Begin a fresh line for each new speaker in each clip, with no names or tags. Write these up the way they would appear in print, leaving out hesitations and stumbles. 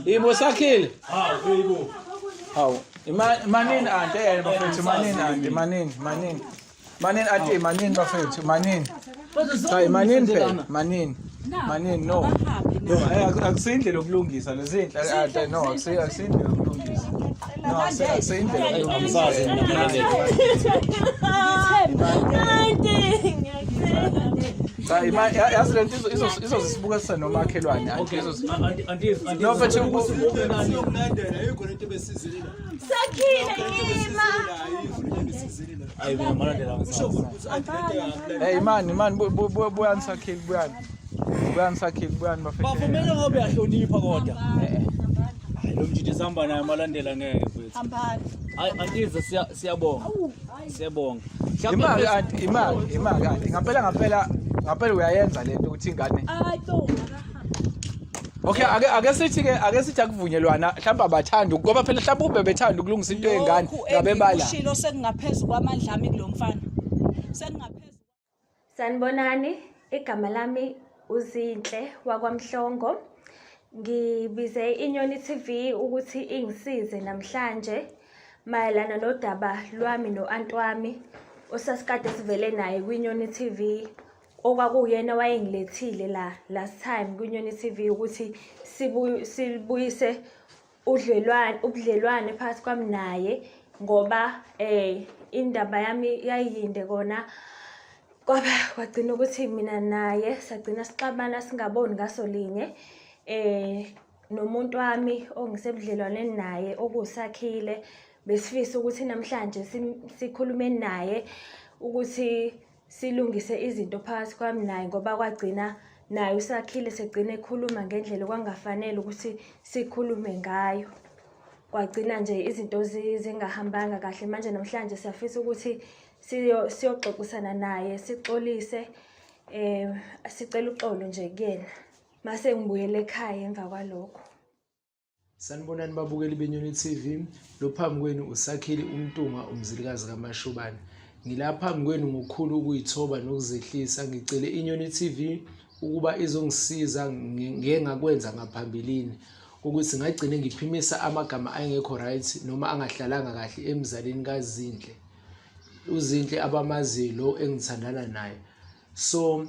Ibo sakhile. Hawu yebo. Hawu. Manini anti eh bafethu manini anti manini manini. Manini anti manini bafethu manini. Cha manini phela manini. Manini no. No eh, akusindlela yokulungisa lezinhle anti no akusindlela yokulungisa. No akusindlela yokulungisa.
Anti ngiyacela.
Cha ima yazi lento izosibukisa nomakhelwane
anti
No mfethu
Siyokulandela ayikho lento ebesizile la.
Sakhile ima.
Ayi mina malandela
Usho ukuthi anti lento engakulandela.
Hey man man buyani sakhile buyani. Buyani sakhile buyani bafethu.
Bafumele ngoba uyahlonipha kodwa. Hayi lo mjidi sihamba naye malandela ngeke mfethu.
Hambani.
Hayi antize siyabonga. Siyabonga.
Imali anti imali imali anti ngampela ngampela ngampela uyayenza lento ukuthi ingane.
Hayi to.
Okay ake ake sithi ke ake sithi akuvunyelwana mhlawumbe abathanda ngoba phela mhlawumbe ube bethanda ukulungisa into yengane ngabe bala.
Ushilo sekungaphezulu kwamandla ami kulomfana. Sekungaphezulu.
Sanibonani, igama lami uZinhle wakwaMhlongo. Ngibize iNyoni TV ukuthi ingisize namhlanje mayelana nodaba lwami no-anti wami osasikade sivele naye kwiNyoni TV okwakuwuyena owayengilethile la last time kwiNyoni TV ukuthi sibuyise udlelwane ubudlelwane phakathi kwami naye ngoba eh indaba yami yayiyinde kona kwaba kwagcina ukuthi mina naye sagcina sixabana singaboni ngaso linye eh nomuntu wami ongisebudlelwaneni naye okusakhile besifisa ukuthi namhlanje sikhulume naye ukuthi silungise izinto phakathi kwami naye ngoba kwagcina naye usakhile segcina ekhuluma ngendlela okwangafanele ukuthi sikhulume ngayo kwagcina nje izinto zingahambanga kahle manje namhlanje siyafisa ukuthi siyoxoxisana naye sixolise eh sicela uxolo nje kuyena mase ngibuyele ekhaya emva kwalokho
Sanibonani babukeli beNyoni TV, lo phambi kwenu uSakhile uMntungwa uMzilikazi kaMashobane. Ngila phambi kwenu ngokukhulu ukuyithoba nokuzehlisa, ngicele iNyoni TV ukuba izongisiza ngeke ngakwenza ngaphambilini ukuthi ngagcine ngiphimisa amagama ayengekho right noma angahlalanga kahle emzalini kaZinhle. UZinhle abamaziyo lo engithandana naye. So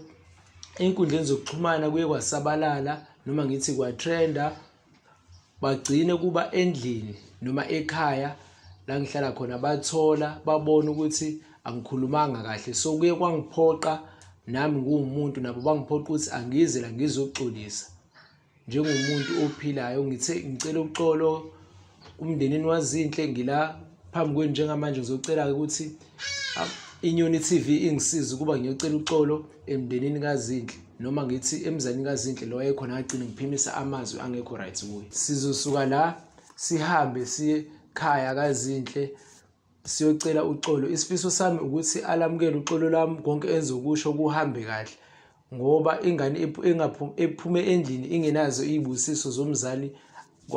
ey'nkundleni zokuxhumana kuye kwasabalala noma ngithi kwatrenda bagcine kuba endlini noma ekhaya la ngihlala khona bathola babona ukuthi angikhulumanga kahle so kuye kwangiphoqa nami ngiwumuntu nabo bangiphoqa ukuthi angize la ngizoxolisa njengomuntu ophilayo ngithe ngicela uxolo umndenini wazinhle ngila phambi kwenu njengamanje ngizocela ukuthi inyoni TV ingisize ukuba ngiyocela uxolo emndenini kaZinhle noma ngithi emzanini kaZinhle lo wayekhona agcine ngiphimisa amazwi angekho right kuye sizosuka la sihambe siye khaya kaZinhle siyocela uxolo isifiso sami ukuthi alamukele uxolo lami konke enzokusho kuhambe kahle ngoba ingane ephume endlini ingenazo iy'busiso zomzali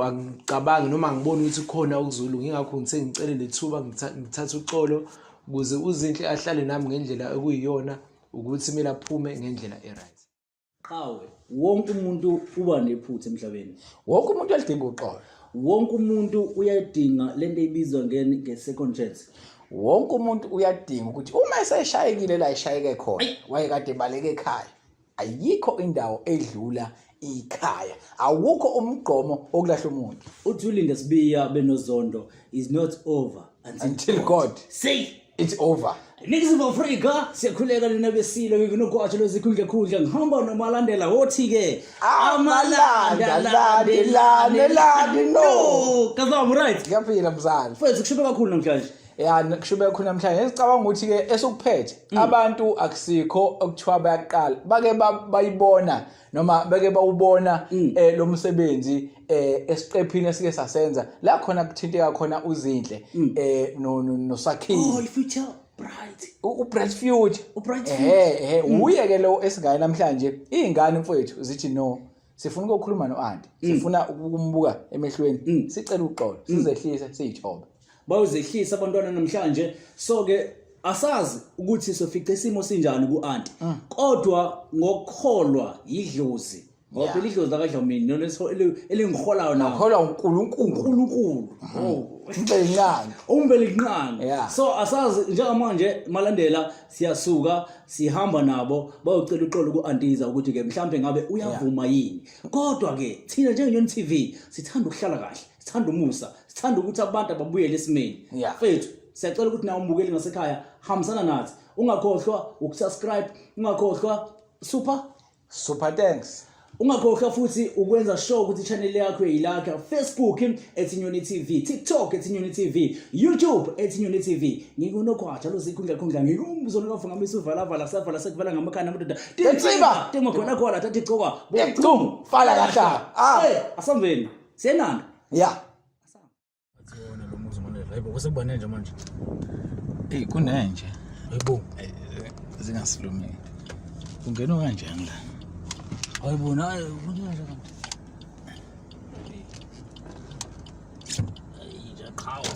angicabangi noma ngiboni ukuthi khona okuzolunga ingakho ngithe ngicele lethuba ngithathe uxolo ukuze uzinhle ahlale nami ngendlela okuyiyona ukuthi kumele aphume ngendlela e-right
Qhawe, wonke umuntu uba nephutha emhlabeni.
Wonke umuntu uyalidinga uxolo.
Wonke umuntu uyadinga lento ebizwa nge-second chance.
Wonke umuntu uyadinga ukuthi uma eseshayekile la eshayeke khona, wayekade ebaleke ekhaya. Ayikho indawo edlula ikhaya. Awukho umgqomo wokulahla umuntu.
Uthi uLinda Sibiya benoZondo is not over
until, until God
say
it's over
Ningizimu Afrika siyakhuleka nina besilo nginogwatsho lwezikhundla khundla ngihamba nomalandela wothi ke
amalanda lande lande lande no
kazama right
ngiyaphila mzali
mfethu kushube kakhulu namhlanje
ya kushube kakhulu namhlanje ngicabanga ukuthi ke esukuphethe mm. abantu akusikho okuthiwa bayaqala bake bayibona noma beke bawubona mm. eh, lo msebenzi eh esiqephini esike sasenza la khona kuthinteka khona uzinhle mm. eh no nosakhile
oh future bright
u bright future
u bright future
eh eh mm. uye ke lo esingaye namhlanje izingane mfowethu zithi no sifuna ukukhuluma no-anti sifuna ukumbuka emehlweni sicela uxolo sizehlise siyithobe
bayozehlisa abantwana namhlanje so ke asazi ukuthi sofica isimo sinjani ku-anti mm. kodwa ngokukholwa yidlozi. Ngoba phela idlozi lakaDlamini lona elingiholayo nawo.
Akholwa uNkulunkulu.
uNkulunkulu. Oh.
Umvelinqangi.
Umvelinqangi.
Yeah.
So asazi njengamanje malandela siyasuka sihamba nabo bayocela uxolo ku-Antiza ukuthi ke mhlambe ngabe uyavuma yini. Kodwa ke thina njengeNyoni TV sithanda ukuhlala kahle, sithanda umusa, sithanda ukuthi abantu ababuyele esimeni.
Yeah.
Mfethu siyacela ukuthi nawe umbukeli ngasekhaya hambisana nathi. Ungakhohlwa ukusubscribe, ungakhohlwa super
Super thanks.
Ungakhohlwa futhi ukwenza sure ukuthi channel yakho uyayilakha Facebook @inyoni TV, TikTok @inyoni TV, YouTube @inyoni TV. Ngikunogwaja lozikhundla khundla ngikumbuzo lokafungamisa uvalavala savala sekuvala ngamakhanda amadoda.
Tinsiba!
Timo khona khona thatha igcoka.
Tum, fala kahle. Ah.
Hey, asambeni. Siyenanda.
Yeah.
Wona lo muzi manje. Hayibo kusekuba nenje manje.
Ey kunenje.
Hayibo.
Zingasilumeli. Kungenwa kanjani la?
Hayibo naye kunje kanti. Ayi, qhawe.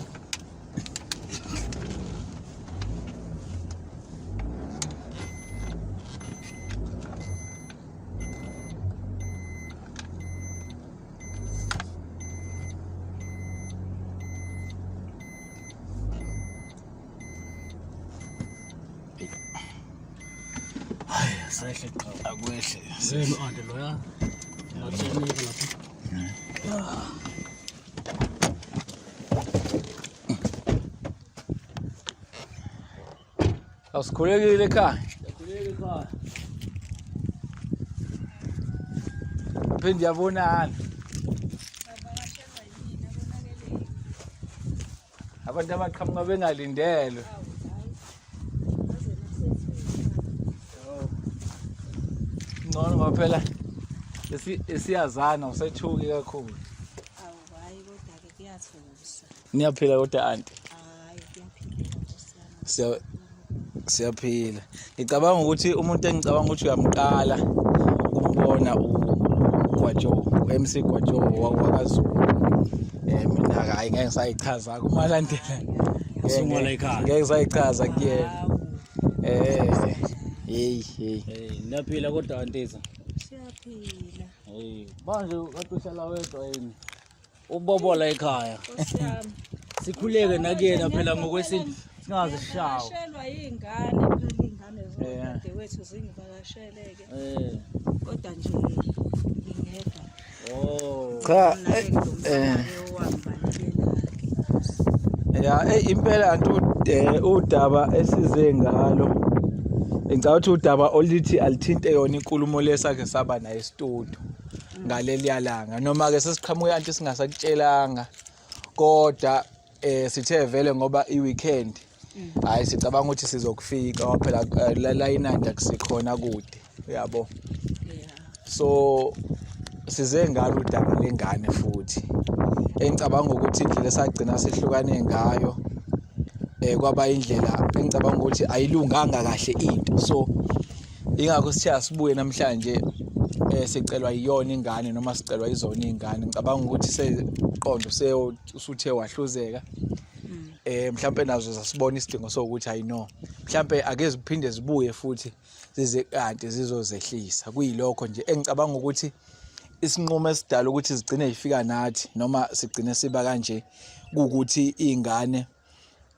Hayi, sehle qhawe.
Akwehle.
Yini ande loya? Ngathi lapha.
Awusikhulekile ekhaya.
Siyakhuleka ekhaya.
Phinde yabonana. Abantu abaqhamuka bengalindelwe. Ngcono ngoba phela esiyazana usethuki kakhulu.
Awu hayi kodwa-ke kuyathusa.
Niyaphila kodwa anti.
Hayi kuyaphileka Nkosi yami.
Siyaphila. Ngicabanga ukuthi umuntu engicabanga ukuthi uyamqala ukumbona uGwajo, uMC Gwajo wakaZulu. Mina hayi ngeke ngisayichaza kumalandela.
Usungula ekhaya.
Ngeke ngisayichaza kuyena.
Hawu
Hey hey.
Hey, niyaphila kodwa Antiza.
siyaphila.
Hey, manje kade uhlala wedwa yini? Ubobola ekhaya.
Nkosi yami.
Sikhuleke nakuyena phela ngokwesintu singaze sishawe.
Ngiyavakashelwa iy'ngane phela iy'ngane zodadewethu zingivakashele-ke.
Eh.
Kodwa nje ngingedwa.
Oh.
Cha
Mna-ke lo mfana-ke owangibalekela-ke.
Ya impela anti udaba esize ngalo. Ngicabanga ukuthi udaba oluthi alithinte yona inkulumo lesakhe saba naye e-studio ngaleliya langa noma ke sesiqhamuke anti singasakutshelanga kodwa sithe vele ngoba i-weekend hayi sicabanga ukuthi sizokufika ngoba phela la inanda kusikhona kude uyabo. So size ngalo udaba lengane futhi engicabanga ukuthi indlela esagcina sihlukane ngayo kwaba indlela engicabanga ukuthi ayilunganga kahle into. So ingakho sithe asibuye namhlanje sicelwa iyona ingane noma sicelwa izona ingane. Ngicabanga ukuthi seqondo usuthe wahluzeka mhlambe nazo zasibona isidingo sokuthi hayi no mhlambe ake ziphinde zibuye futhi zize kanti zizozehlisa. Kuyilokho nje engicabanga ukuthi isinqumo esidala ukuthi zigcine zifika nathi noma sigcine siba kanje ukuthi izingane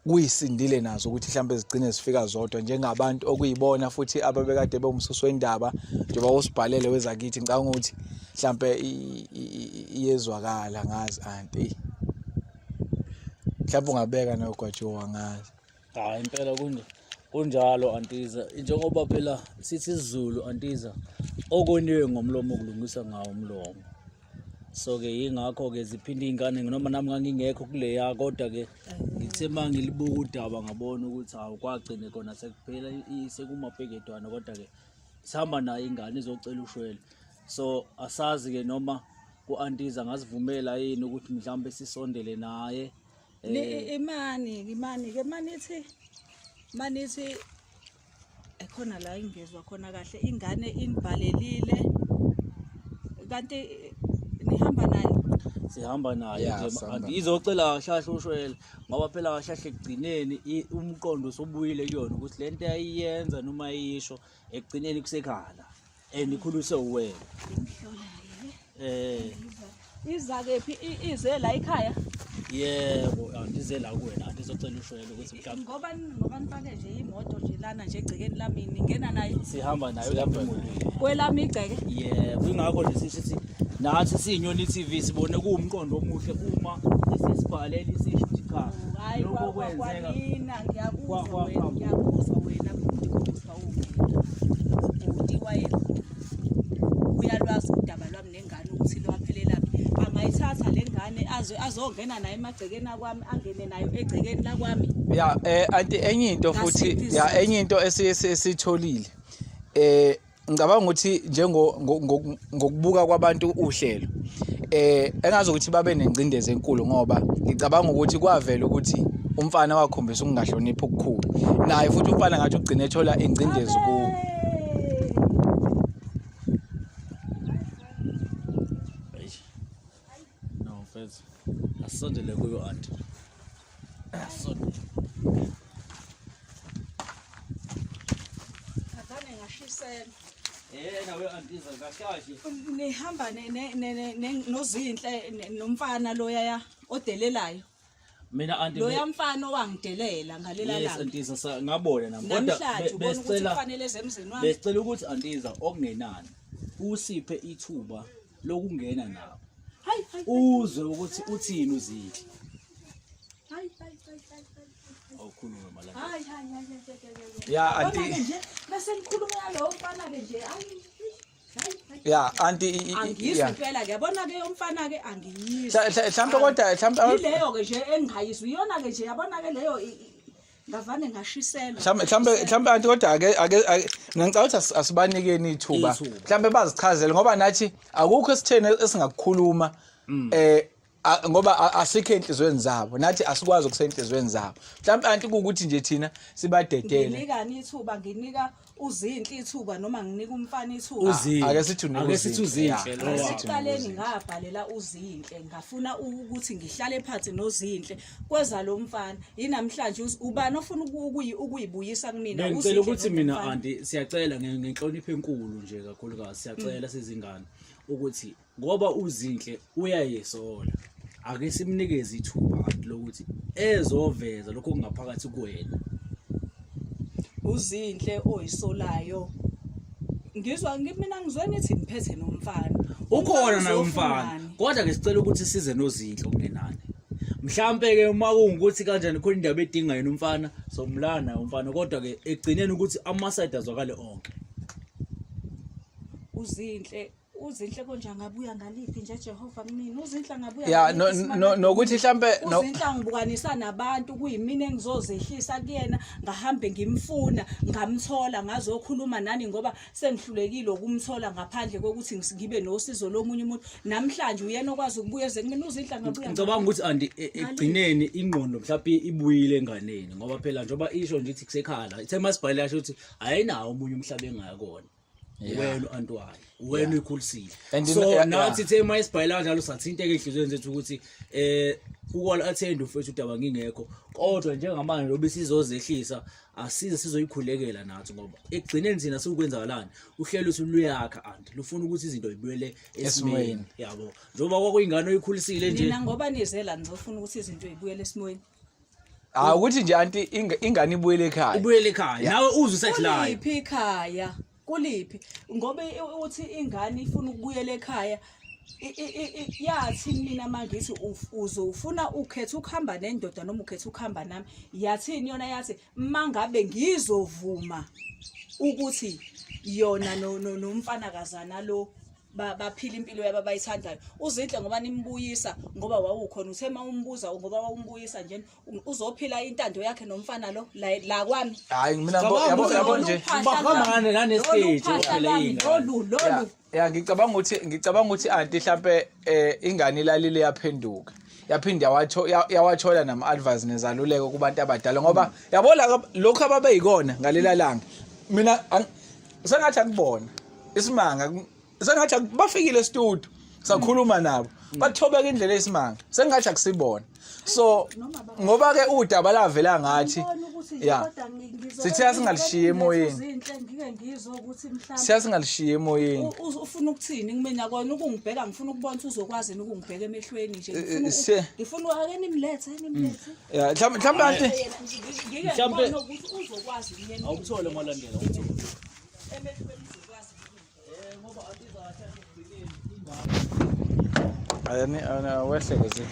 kuyisindile nazo ukuthi mhlambe zigcine zifika zodwa njengabantu okuyibona futhi ababekade bewumsuso wendaba njengoba usibhalele wezakithi. Ngicabanga ukuthi mhlambe iyezwakala ngazi anti mhlambe ungabeka nayo Gwajo angazi.
Hayi impela kunjalo Antiza, njengoba phela sithi isiZulu Antiza okoniwe ngomlomo kulungisa ngawo umlomo. So ke yingakho ke ziphinde iy'ngane noma nami ngangingekho kuleya kodwa ke ngithe uma ngilibuka udaba ngabona ukuthi hawu kwagcine khona sekuphela sekumapeketwana kodwa ke sihamba nayo ingane izocela ushwele. So asazi ke noma ku-Antiza ngazivumela yini ukuthi mhlawumbe sisondele naye.
Imani ke manithi ekhona la ingezwa khona kahle ingane inibhalelile kanti nihamba nayo.
Sihamba nayo
Yeah,
nje
sihamba
anti
nayo.
izocela kahle ushwele ngoba phela kahle kahle ekugcineni umqondo usubuyile kuyona ukuthi lento ayiyenza noma ayisho ekugcineni kusekhala. And ikhuliswe uwena. Eh
Iza kephi ize la ekhaya?
Yebo, andize la kuwena, andizocela ushwele ukuthi mhlawumbe
Ngoba nifake nje imoto nje lana nje egcekeni lami ningena nayo.
Sihamba nayo lapha emotweni.
Kwelami igceke.
Yebo, ingakho nje sisho ukuthi nathi siyiNyoni TV sibone kuwumqondo omuhle uma isisibhalela isisho ukuthi cha.
Hayi,
lokho kwenzeka.
kwanina ngiyakuzwa wena, ngiyakuzwa wena bhuti kodwa ubhuti wayekhona. Uyalwazi udaba lwami nengane ukuthi lwaphelelaphi. Angayithatha le ngane aze azongena nayo emagcekeni akwami, angene nayo egcekeni lakwami.
Ya, anti enye into futhi,
Ngasiphi
ya
isizathu?
enye into esiyitholile. Ngicabanga ukuthi njengo ngokubuka kwabantu uhlelo, engazi ukuthi babe nengcindezi enkulu, ngoba ngicabanga ukuthi kwavela ukuthi umfana wakhombisa ukungahloniphi okukhulu, naye futhi umfana ngathi ugcine ethola ingcindezi kuwo.
Eish. No, mfethu. Asondele kuyo anti. Asondele.
Ngazane ngashisela.
Nawe antiza kahle kahle.
Nihamba noZinhle nomfana loya odelelayo.
Mina anti
Loya mfana owangidelela ngalela
Yes
langa.
antiza, ngabona nami. Kodwa
Namhlanje ubona ukuthi
besicela
kufanele eze emzini wami.
besicela ukuthi antiza okungenani usiphe ithuba lokungena nawe.
Hayi hayi.
Uzwe ukuthi uthini uZinhle.
Hayi hayi hayi hayi.
Awukhulume malanga.
Hayi hayi hayi hayi.
Ya anti
Yabona-ke nje bese nikhuluma nalowo mfana ke nje, hayi hayi hayi.
Ya anti
Angiyizwa
ya.
impela ke, yabona ke umfana ke angiyizwa.
Mhlambe kodwa mhlambe
Yileyo ke nje engingayizwa, iyona ke nje, yabona ke leyo ngavane ngashiselwa.
Mhlambe anti kodwa ake ngicabanga ukuthi asibanikeni ithuba.
Ithuba.
Mhlambe bazichazele, ngoba nathi akukho esitheni esingakukhuluma, ngoba asikho enhlizweni zabo, nathi asikwazi okusenhlizweni zabo. Mhlambe anti kuwukuthi nje thina sibadedele.
Nginikani ithuba? Nginika uZinhle ithuba noma nginika umfana ithuba?
Uzinhle.
Ake sithi unika
Ake sithi
uZinhle,
uZinhle
ya.
lo
Ake
wakho.
sithi unika
Ekuqaleni
uZinhle.
ngabhalela uZinhle, ngafuna ukuthi ngihlale phansi noZinhle, kweza lo mfana. Yinamhlanje ubani ofuna ukuyibuyisa kumina?
Bengicela
uZinhle
ukuthi
noma
mina
umfana?
anti siyacela ngenhlonipho enkulu nje, kakhulukazi siyacela sizingane ukuthi ngoba uZinhle uyayisola, ake simnikeze ithuba anti lokuthi ezoveza lokho okungaphakathi kuwena.
UZinhle oyisolayo, ngizwa mina ngizwe nithi niphethe nomfana.
Ukhona
Umfana
naye umfana,
uzofunani?
kodwa ke sicela ukuthi size noZinhle okungenani. Mhlampe ke uma kuwukuthi kanjani khona indaba edinga yena umfana, somlana naye umfana, kodwa ke ekugcineni ukuthi ama-side azwakale onke.
UZinhle, uZinhle konje angabuya ngaliphi nje, Jehova, kumina? UZinhle angabuya
Ya,
ngaliphi isimanga
nokuthi
kumina?
mhlampe
UZinhle angibukanisa nabantu, kuyimina engizozehlisa kuyena, ngahambe ngimfuna, ngamthola, ngazokhuluma nani, ngoba sengihlulekile ukumthola ngaphandle kokuthi ngibe nosizo lomunye umuntu. Namhlanje uyena okwazi ukubuya eze kumina. UZinhle angabuya
Ngicabanga ukuthi anti ekugcineni ingqondo mhlawumbe ibuyile enganeni, ngoba phela njengoba isho nje ithi kusekhala, ithe masibhalele yasho ukuthi ayinawo omunye umhlaba engaya kona, wena u-anti wayo, wena uyikhulisile.
And
So nathi ithe uma isibhalela kanjalo sathinteka ey'nhliziyweni zethu ukuthi ukwala athende ufethu udaba ngingekho, kodwa njengamanje lobe sizozehlisa, asize sizoyikhulekela nathi, ngoba ekugcineni thina sikwenzakalani uhlelo uthi luyakha anti lufuna ukuthi izinto zibuyele esimeni.
Esimweni.
Yabo, njengoba kwakuyingane oyikhulisile nje.
Nina ngoba nize la nizofuna ukuthi izinto zibuyele esimweni.
Hayi, ukuthi nje anti ingane ibuyele ekhaya.
Ubuyele ekhaya nawe uzwe usehlayo.
Kuliphi ikhaya? Kuliphi? Ngoba uthi ingane ifuna ukubuyela ekhaya, yathi mina mangithi uzofuna ukhetha ukuhamba nendoda noma ukhetha ukuhamba nami, yathini yona? Yathi mangabe ngizovuma ukuthi yona nomfanakazana lo baphila impilo yabo abayithandayo. UZinhle ngoba nimbuyisa, ngoba wawukhona uthe uma umbuza, ngoba wawumbuyisa nje, uzophila intando yakhe nomfana lo la kwami.
Hayi, mina
Cabanga
yabo
ukuthi
yabo nje
Lolu phahla
Bahamba
lwami,
nane-stage
lolu phahla
phela
lwami,
iy'ngane.
lolu
Ya, ngicabanga ukuthi anti mhlambe ingane ilalile yaphenduka, yaphinda yawathola nama advice nezaluleko kubantu abadala, ngoba yabo la lokho ababeyikona ngalela langa, mina sengathi akubona isimanga, sengathi bafikile e-studio sakhuluma nabo, bathobeka indlela eyisimanga, sengathi akusibona. So ngoba ke udaba lavela ngathi
Ngibona ukuthi ukuthi nje
Yeah.
kodwa ngizobe
Sithe asingalishiyi emoyeni.
Zinhle ngike ngizwe ukuthi mhlawumbe
Siya singalishiyi emoyeni.
ufuna ukuthini kumina kona ukungibheka ngifuna ukubona ukuthi uzokwazi yini ukungibheka emehlweni nje ngifuna ngifuna ake nimlethe nimlethe
Yeah, mhlawumbe mhlawumbe anti
yena nje ngike ngibone ukuthi uzokwazi yini yena
Awuthole malandela awuthole.
emehlweni uzokwazi yini.
Ayani ana wehleke zinhle.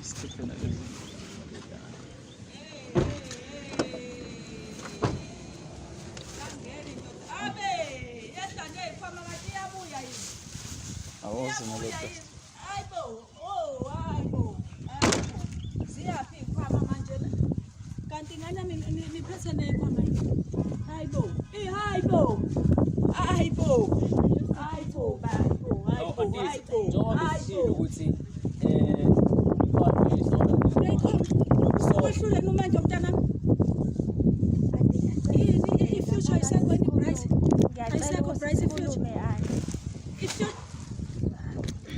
Sikhiphe nalezi.
Abe, yehla ney'khwama kanti iyabuya yini?
Awuze nalento.
Hayibo, oh hayibo, hayibo. Ziyaphi iy'khwama manje la? Kanti ngane yami niphethe ney'khwama yini? Hayibo, hayibo, hayibo, hayibo, hayibo, hayibo, hayibo,
Njengoba besishilo
hayibo.
ukuthi umntwana uyisola.
Kwehlule noma nje mntanami. Yini i-future ayisekho yini bright?
Ngiyacela
Ayisekho
ukuthi
bright i-future.
sikhulume anti.
I-future.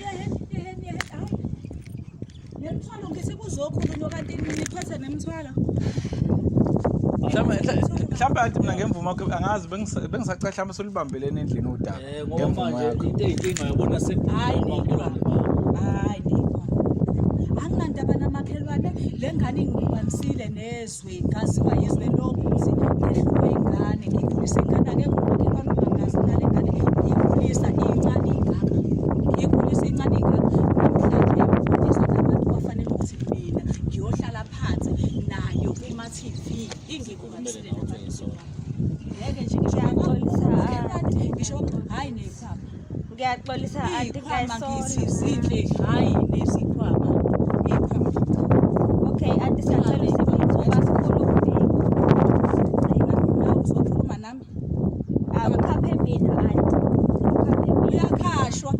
Yehhe, yehhe, yehhe, hayi. Nemthwalo ngithi kuzokhulunywa kanti niphethe nemthwalo.
Mhlawumbe mhlawumbe anti mina ngemvumo yakho angazi bengisacela mhlawumbe solibambelene endlini udaba.
Ngoba
Ngemvumo
manje
yakho.
into eyinkinga yabona
Hayi
sekumakhelwane
ney'khwama.
babo.
Hayi ney'khwama. Anginandaba namakhelwane, le ngane ingixubanisile nezwe, ngaziwa yizwe lonke ukuthi ngehlulwe ingane, ngikhulise ingane, akekho umakhelwane ongangazi ngale ngane, ngiyikhulisa incane ingaka. Ngiyikhulisa incane ingaka. Namhlanje ngifundisa nabantu kwafanele ukuthi mina ngiyohlala phansi nayo kuma-TV ingixubanisile nabantu. Ngeke nje ngisho
Ngiyaxolisa,
umakhelwane, ngisho hhayi ney'khwama.
Ngiyaxolisa anti
Iy'khwama ngithi
ngiyayisola.
zinhle hhayi nezikhwama iy'khwama
Okay anti siyacela usiphe ithuba sikhulume.
nawe uzokhuluma nami
Awukhaphe mina anti. Ukhaphe mina.
uyakhashwa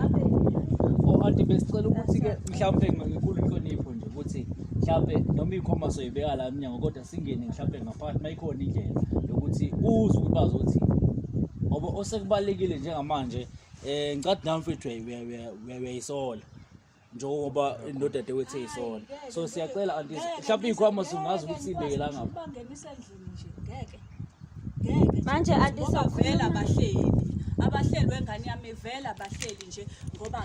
Abe.
Oh anti besicela ukuthi-ke mhlawumbe ngenkulu inhlonipho nje ukuthi mhlawumbe noma iy'khwama soyibeka la emnyango kodwa singene mhlawumbe ngaphakathi uma ikhona indlela yokuthi uzwe ukuthi bazothini. Ngoba osekubalulekile njengamanje ngicathi nami mfethu uyayisola njengoba nodadewethu eyisola. So siyacela anti mhlawumbe iy'khwama singazi ukuthi siyibeke la ngapha.
Bangenisa endlini nje ngeke ngeke nje.
Manje anti
Ngoba vele
sokhuluma.
abahleli abahleli wengane yami vele abahleli nje ngoba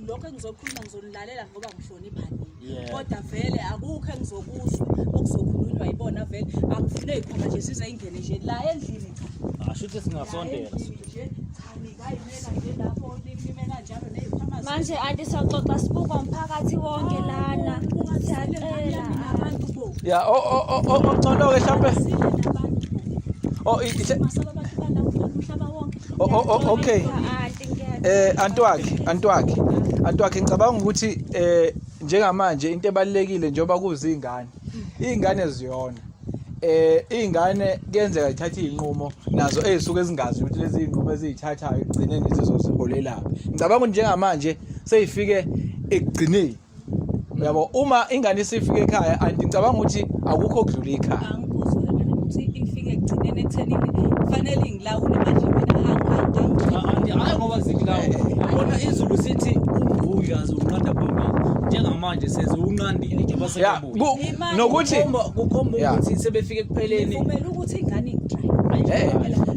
lokho engizokhuluma ngizonilalela ngoba ngihlonipha nina
Yeah.
kodwa vele akukho engizokuzwa okuzokhulunywa yibona vele angifune iy'khwama nje zize ingene nje la endlini cha
Asho ukuthi singasondela.
nje cha nikayimela nje lapho nime kanjalo ney'khwama
Manje anti soxoxa sibukwa umphakathi wonke lana. Siyacela.
nabantu bo
Ya o o o ongcono ke mhlawumbe
sile nabantu bo
o
masaba abantu bala umhlaba wonke
o o okay.
Anti ngiyacela.
Antwakhe Antwakhe ngicabanga ukuthi njengamanje into ebalulekile njengoba kuzingane izingane ziyona izingane kuyenzeka zithathe izinqumo nazo ezisuke zingazi ukuthi lezi zinqumo ezizithathayo ekugcineni zizoziholelaphi. Ngicabanga ukuthi njengamanje seyifike ekugcineni. Uyabo uma ingane isifike ekhaya anti ngicabanga ukuthi akukho okudlula ikhaya.
Angikuzwa mina ukuthi ifike ekugcineni ekuthenini kufanele ingilawule manje mina
Anti hayi ngoba zikulawula. Yabona izulu sithi umvukazi unqanda phambili. Njengamanje seziwunqandile njengoba
Ya
sebebuya.
nokuthi
Kukhomba
Yeah.
ukuthi sebefike ekupheleni.
ngivumela ukuthi ingane ingidrive.
Eh.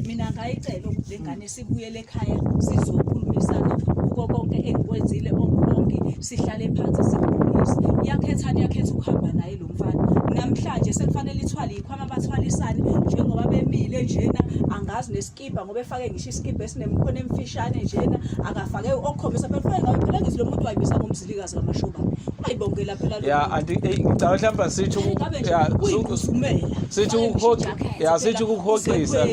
Mina ngayicela ukuthi le ngane sibuyele ekhaya sizokhulumisana kuko konke engikwenzile okulonke sihlale phansi sikulungise. Iyakhethana iyakhetha ukuhamba naye lo mfana. Namhlanje sekufanele ithwale ikhwama bathwalisane njengoba bemile njena angazi nesikipa ngoba efake ngisho isikipa esinemikhono emfishane njena akafake okukhombisa phela kufanele ngabe phela ngithi lo muntu wayibisa ngomzilikazi kaMashobane. Wayibongela phela lo
Ya
muntu.
anti ngicabanga mhlawumbe sithi
Ngabe nje
ya
kuyinguzumela.
sithi ya sithi ukuhoxisa.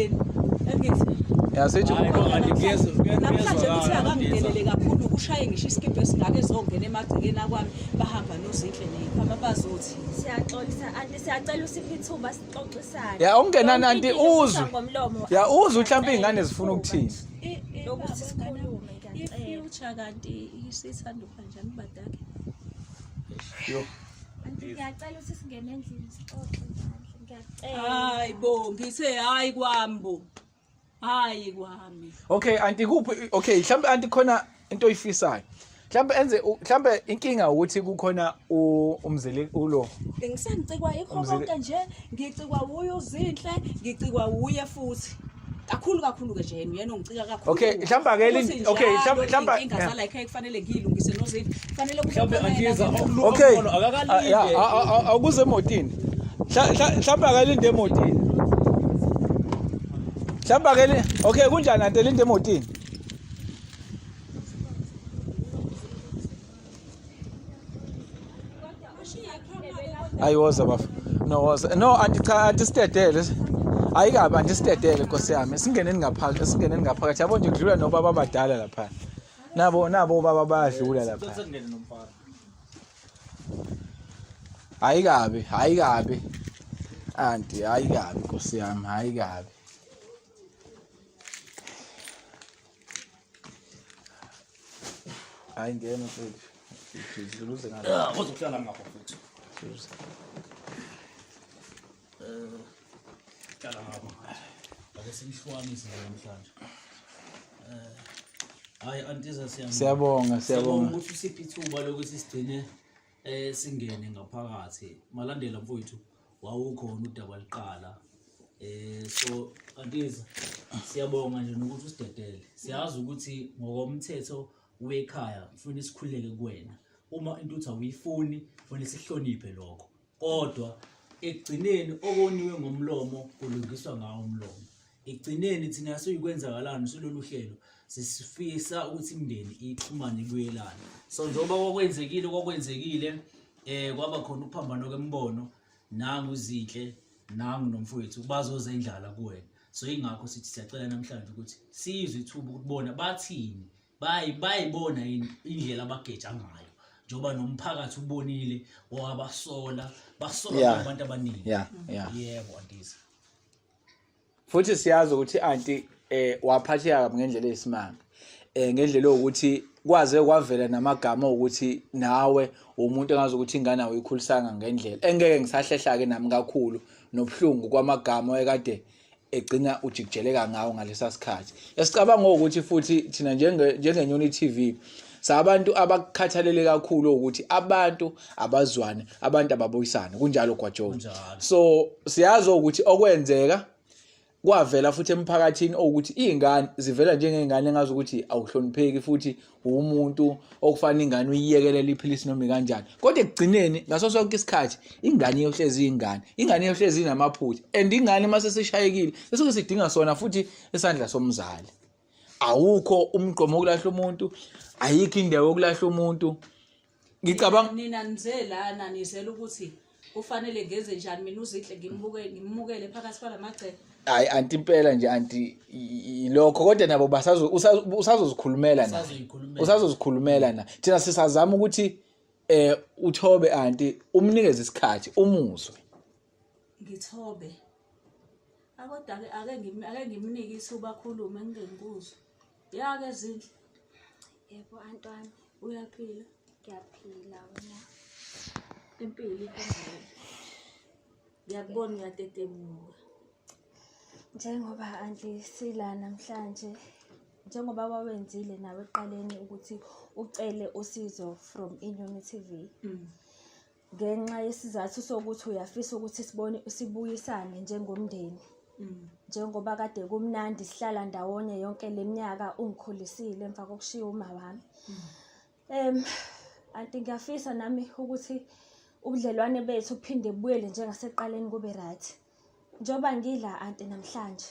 Ya sithi
Hayi bo anti
Namhlanje
kuyezwa
kuthiwa akangingenele kakhulu kushaye ngisho isikibha esingaka ezongena emagcekeni akwami bahamba nozinhle ney'khwama bazothi
Siyaxolisa anti siyacela usiphe ithuba sixoxisane.
Ya, okungenani,
Yonke
anti,
into ilungiswa
uzwe.
ngomlomo.
Ya uzwe mhlawumbe izingane zifuna ukuthini.
Lokuthi sikhulume ngiyacela.
I-future kanti isithanda kanjani badake
Yo.
Anti ngiyacela ukuthi singene endlini sixoxe bandla. Ngiyacela.
Hayi bo ngithe hayi kwami bo hayi kwami
Okay anti kuphi okay mhlawumbe anti khona into oyifisayo. Mhlambe enze mhlambe inkinga ukuthi kukhona umzili ulo.
Ngisangicikwa yikho konke nje, ngicikwa wuye uZinhle, ngicikwa wuye futhi. Kakhulu kakhulu ke nje yena uyena ongicika kakhulu.
Okay, mhlawumbe ake okay, mhlawumbe mhlawumbe
inkinga zala ekhaya kufanele ngiyilungise noZinhle. Kufanele kube
Mhlawumbe angiza
Okay. Ah, awukuze emotini. Mhlawumbe akalinde emotini. Mhlawumbe ake okay kunjani ante linde emotini. Hayi woza bafo. No woza. No anti cha anti sidedele. Hayi kabi anti sidedele Nkosi yami. Singeneni ngaphakathi, singeneni ngaphakathi. Yabo nje kudlula nobaba abadala lapha. Nabo nabo obaba bayadlula lapha. Hayi kabi, hayi kabi. Anti hayi kabi Nkosi yami, hayi kabi. Hayi ngena mfethu. Dluluze ngale.
Ah, uzohlala ngapha futhi.
Dluluze.
Eh, hlala ngapha. Ake simhlukanise nje namhlanje. Eh, hayi antiza siyabonga.
Siyabonga, siyabonga.
ukuthi usiphe ithuba lokuthi sigcine eh singene ngaphakathi. Malandela mfowethu wawukhona udaba liqala. Eh so antiza siyabonga nje nokuthi usidedele. Siyazi ukuthi ngokomthetho wekhaya kufanele sikhululeke kuwena. Uma into uthi awuyifuni kufanele sihloniphe lokho. Kodwa ekugcineni okoniwe ngomlomo kulungiswa ngawo umlomo. Ekugcineni thina siyikwenzakalani silolu hlelo sisifisa ukuthi imindeni ixhumane ibuyelane. So njengoba kwakwenzekile kwakwenzekile eh kwaba khona ukuphambana kwemibono nangu Zinhle nangu nomfowethu bazozendlala kuwena. So ingakho sithi siyacela namhlanje ukuthi sizwe ithuba ukuthi bona bathini bayibona yini indlela abageja ngayo njengoba nomphakathi ubonile wabasola basola
Yeah.
abantu abaningi
Yeah, yeah.
yebo antiza
Futhi siyazi ukuthi anti eh waphatheka kabi ngendlela eyisimanga. Eh ngendlela yokuthi kwaze kwavela namagama ukuthi nawe umuntu engazi ukuthi ingane awuyikhulisanga ngendlela. Engeke ngisahlehla ke nami kakhulu nobuhlungu kwamagama ekade egcina ujikijeleka ngawo ngalesa sikhathi. Esicabanga ukuthi futhi thina njenge njengeNyoni TV sabantu abakukhathalele kakhulu ukuthi abantu abazwane, abantu ababuyisane. Kunjalo Gwajo.
Kunjalo.
So siyazi ukuthi okwenzeka kwavela futhi emphakathini ukuthi izingane zivela njengezingane engazi ukuthi awuhlonipheki futhi umuntu okufanele ingane uyiyekelele iphilisi noma ikanjani kodwa ekugcineni ngaso sonke isikhathi ingane iyohlezi ingane ingane iyohlezi inamaphutha and ingane uma sesishayekile sisuke sidinga sona futhi isandla somzali awukho umgqomo wokulahla umuntu ayikho indawo yokulahla umuntu ngicabanga
nina nize lana nizela ukuthi kufanele ngenze njani mina uZinhle ngimbuke ngimukele phakathi kwalamagceke
hayi anti impela nje anti ilokho kodwa nabo basazo usazozikhulumela na usazozikhulumela na thina sisazama ukuthi eh uthobe anti umnikeze isikhathi umuzwe
ngithobe akodwa ke ake ngim ake ngimnike ithuba akhulume ngike ngikuzwe yake Zinhle
Yebo anti wami.
Uyaphila?
Ngiyaphila wena.
Impilo ihambile. Ngiyakubona uyatetemuka.
Njengoba anti sila namhlanje njengoba wawenzile nawe ekuqaleni ukuthi ucele usizo from Inyoni TV. Mm. Ngenxa yesizathu sokuthi uyafisa ukuthi sibone sibuyisane njengomndeni. Mm. Njengoba kade kumnandi sihlala ndawonye yonke le minyaka ungikhulisile emva kokushiya uma wami. Mm. Anti ngiyafisa nami ukuthi ubudlelwane bethu buphinde bubuyele njengasekuqaleni kube right. Njengoba ngila anti namhlanje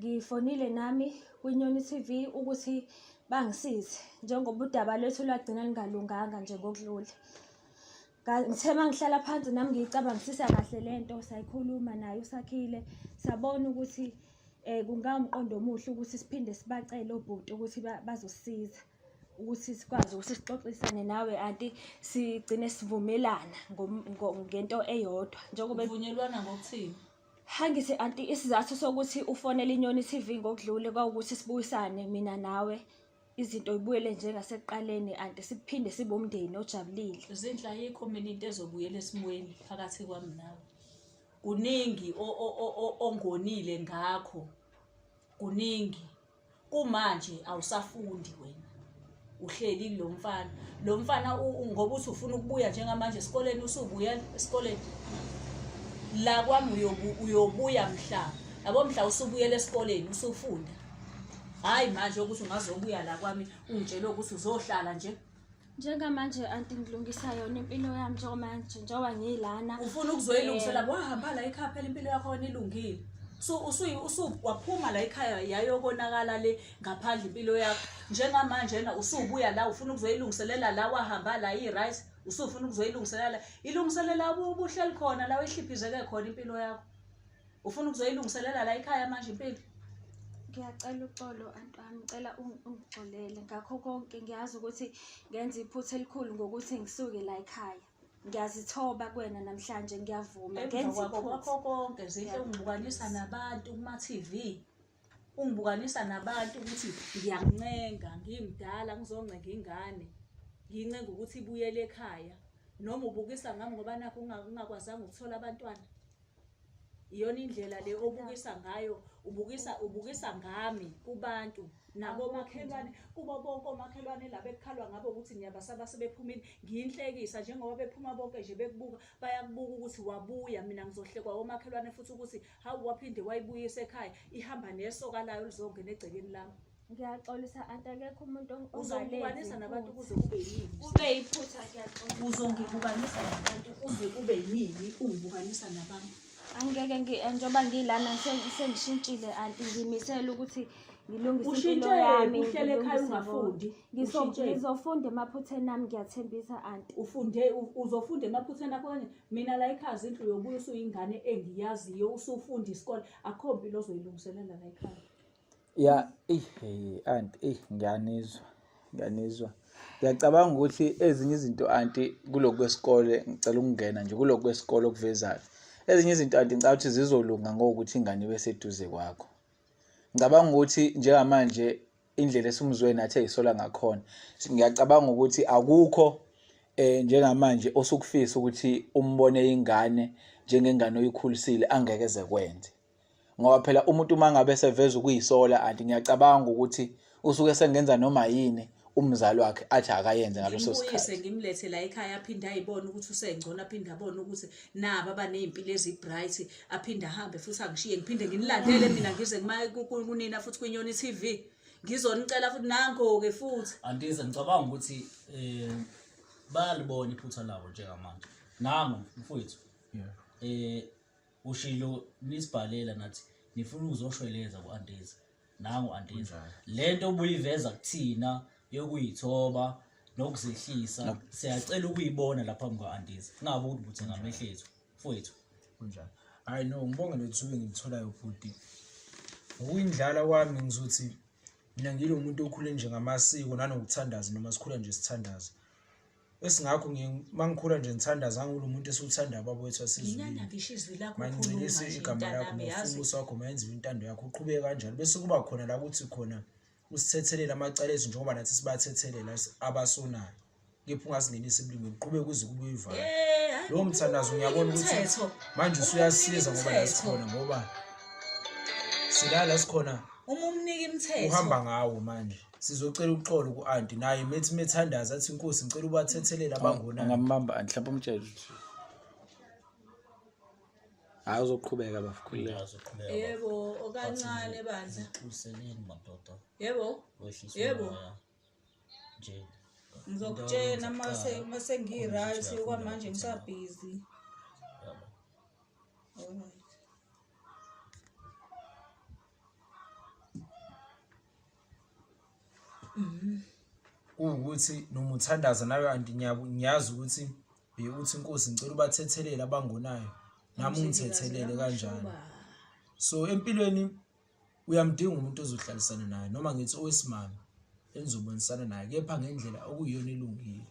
ngifonile nami kwiNyoni TV ukuthi bangisize njengoba udaba lwethu lwagcina lingalunganga nje ngokudlula. Ngithe uma ngihlala phansi nami ngiyicabangisisa kahle le nto sayikhuluma naye uSakhile sabona ukuthi um kungawumqondo omuhle ukuthi siphinde sibacele obhuti ukuthi bazosisiza. ukuthi sikwazi ukuthi sixoxisane nawe anti sigcine sivumelana ngento eyodwa njengoba
Vunyelwana ngokuthini?
Hangithi anti isizathu sokuthi ufonele iNyoni TV ngokudlule kwawukuthi sibuyisane mina nawe izinto ibuyele njengasekuqaleni anti siphinde sibe umndeni ojabulile.
Zinhle ayikho mina into ezobuyela esimweni phakathi kwami nawe. Kuningi ongonile ngakho. Kuningi. Kumanje awusafundi wena. Uhleli kulo mfana. Lo mfana ngoba uthi ufuna ukubuya njengamanje esikoleni usubuyela esikoleni. La kwami uyobuya mhla. Yabo mhla usubuyela esikoleni usufunda. Hayi manje ukuthi ungazobuya la kwami ungitshele ukuthi uzohlala nje.
Njengamanje anti ngilungisa yona impilo yami njengamanje njengoba ngilana.
Ufuna ukuzoyilungisela eh. wahamba la ekhaya phela impilo yakho wena ilungile. So usu usu waphuma la ekhaya yayokonakala le ngaphandle impilo yakho. Njengamanje na usubuya la ufuna ukuzoyilungiselela la wahamba la i right usufuna ukuzoyilungiselela la. Ilungiselela ubuhleli khona la uyihliphizeke khona impilo yakho. Ufuna ukuzoyilungiselela la ekhaya manje impilo?
Ngiyacela uxolo anti wami, ngicela ungixolele ngakho konke. Ngiyazi ukuthi ngenza iphutha elikhulu ngokuthi ngisuke la ekhaya. Ngiyazithoba kuwena namhlanje, ngiyavuma
Emva
ngenza
kwakho
iphutha.
kwakho konke Zinhle ungibukanisa nabantu kuma-TV. Ungibukanisa nabantu ukuthi ngiyakuncenga ngimdala ngizoncenga ingane. Ngiyincenga ukuthi ibuyele ekhaya. Noma ubukisa ngami ngoba nakho ungakwazanga ukuthola abantwana. Iyona indlela le obukisa ngayo, ubukisa ubukisa ngami kubantu nakomakhelwane, kubo bonke omakhelwane laba ekukhalwa ngabo ukuthi ngiyabasaba sebephumile, ngiyinhlekisa njengoba bephuma bonke nje bekubuka, bayakubuka ukuthi wabuya, mina ngizohlekwa omakhelwane futhi ukuthi hawu waphinde wayibuyisa ekhaya, ihamba nesoka layo lizongena egcekeni lami.
Ngiyaxolisa anti akekho umuntu
Uzongibukanisa nabantu kuze kube yini?
Kube yiphutha ngiyaxolisa.
Uzongibukanisa nabantu kuze kube yini ungibukanisa nabantu?
Angeke ngi njengoba ngilana sengishintshile anti ngimisele ukuthi ngilungise impilo yami.
Uhlele ekhaya ungafundi.
Ngizofunda emaphutheni ami ngiyathembisa anti.
Ufunde uzofunda emaphutheni akho kanye mina la ekhaya zindlu uyobuya usuyingane engiyaziyo usufunda isikole akho mpilo ozoyilungiselela la ekhaya.
Ya, eyi hey anti, eyi ngiyanizwa, ngiyanizwa. Ngiyacabanga ukuthi ezinye izinto anti kulokhu kwesikole ngicela ukungena nje kulokhu kwesikole okuvezayo. Ezinye izinto anti ngicabanga ukuthi zizolunga ngokuthi ingane ibe seduze kwakho. Ngicabanga ukuthi njengamanje indlela esimuzwe nathi eyisola ngakhona, ngiyacabanga ukuthi akukho eh njengamanje osukufisa ukuthi umbone ingane njengengane oyikhulisile angeke eze kwenze. ngoba phela umuntu uma ngabe seveza ukuyisola anti ngiyacabanga ukuthi usuke sengenza noma yini umzali wakhe athi akayenze ngaleso
sikhathi
ngimubuyise
ngimlethe la ekhaya aphinde ayibone ukuthi usengcono aphinde abone ukuthi naba abaney'mpilo ezi-bright aphinde ahambe futhi angishiye ngiphinde nginilandele mina ngize kunina futhi kwinyoni TV ngizonicela futhi nango-ke futhi
antize ngicabanga ukuthi um bayalibona iphutha labo njengamanje nangu mfowethu um Ushilo nisibhalela nathi nifuna ukuzoshweleza ku-Antiza. Nangu Antiza. Le nto obuyiveza kuthina yokuyithoba nokuzehlisa siyacela ukuyibona lapha phambi kwa-Antiza. Kungabi ukuthi buthe ngamehlo ethu. Mfowethu.
Kunjalo. Hayi no, ngibonge le thuba engilitholayo bhuti. Ngokuyindlala kwami ngizothi mina ngilo muntu okhule nje ngamasiko nanokuthandaza noma sikhula nje sithandaza. Esingakho ngiye mangikhula nje ngithandaza ngangilo muntu esiwuthandayo baba wethu
nginyanya
wasezulwini.
ngisho izwi lakho ukhuluma
Mangcwelise
nje
igama lakho,
mntanami
mawufuna
yazi
umusa wakho, mayenziwe intando yakho, uqhubeke kanjalo. Bese kuba khona la kuthi khona usithethelele amacala ethu njengoba nathi sibathethelela abasonayo. Kepha ungasingenisi ebulingweni, uqhubeke kuze kube uyivale.
Eh, hayi
Lowo mthandazo ngiyabona ukuthi
umthetho.
manje
Uma
usuyasiza
umnika
ngoba la
imithetho.
sikhona ngoba silala sikhona
Uma umnika imithetho.
uhamba ngawo manje. Sizocela uxolo ku-anti naye methi methandaza athi inkosi ngicela ubathethelele abangonayo.
Angambamba anti mhlawumbe umtshele ukuthi hayi uzoqhubeka bafukhululeka.
Uzoqhubeka.
Yebo, okancane bandla.
Useleni madoda.
Yebo.
Wehlisa
Yebo.
umoya. Nje.
Ngizokutshela mase mase ngi-right okwamanje ngisabhizi.
Yabo.
Alright.
Kuwukuthi noma uthandaza nawe anti ngiyazi ukuthi uthi inkosi ngicela ubathethelele abangonayo nami ungithethelele kanjalo. So empilweni uyamdinga umuntu ozohlalisana naye noma ngithi owesimame enizobonisana naye kepha ngendlela okuyiyona elungile.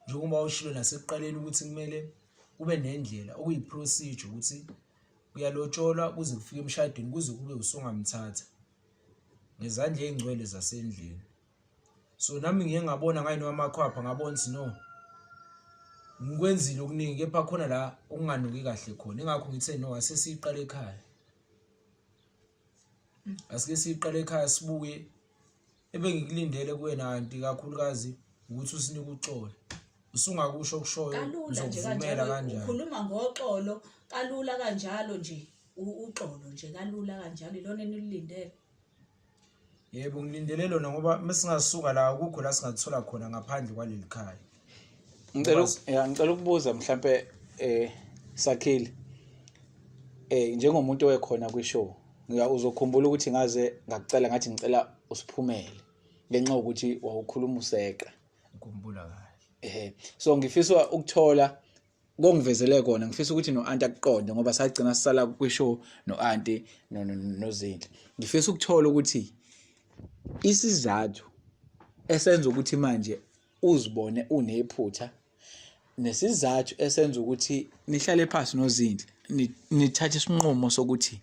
Njengoba ushilo nasekuqaleni ukuthi kumele kube nendlela okuyi-procedure ukuthi uyalotsholwa kuze kufike emshadweni kuze kube usungamthatha ngezandla ey'ngcwele zasendlini. So nami ngiye ngabona ngayinoma amakhwapha ngabona ukuthi no ngikwenzile okuningi kepha khona la okunganuki kahle khona ingakho ngithe no ase siyiqale ekhaya. Asike siyiqale ekhaya sibuye. Ebengikulindele kuwena anti kakhulukazi ukuthi usinike uxolo. Usungakusho okushoyo
Kalula nje
ngizokuvumela
kanjalo
kanjani.
ukhuluma ngoxolo kalula kanjalo nje uxolo nje kalula kanjalo ilona enilulindele.
Yebo ngilindele lona ngoba mesingasuka la akukho la singathola khona ngaphandle kwaleli khaya.
Ngicela ya ngicela ukubuza mhlambe Sakhile njengomuntu owekhona kwi-show ngiya uzokhumbula ukuthi ngaze ngakucela ngathi ngicela usiphumele ngenxa yokuthi wawukhuluma useqa.
Ngikhumbula kahle.
So ngifisa ukuthola kongivezele kona, ngifisa ukuthi no-anti akuqonde ngoba sagcina sisala kwi-show no-anti noZinhle. Ngifisa ukuthola ukuthi isizathu esenza ukuthi manje uzibone unephutha nesizathu esenza ukuthi nihlale phansi noZinhle nithathe isinqumo sokuthi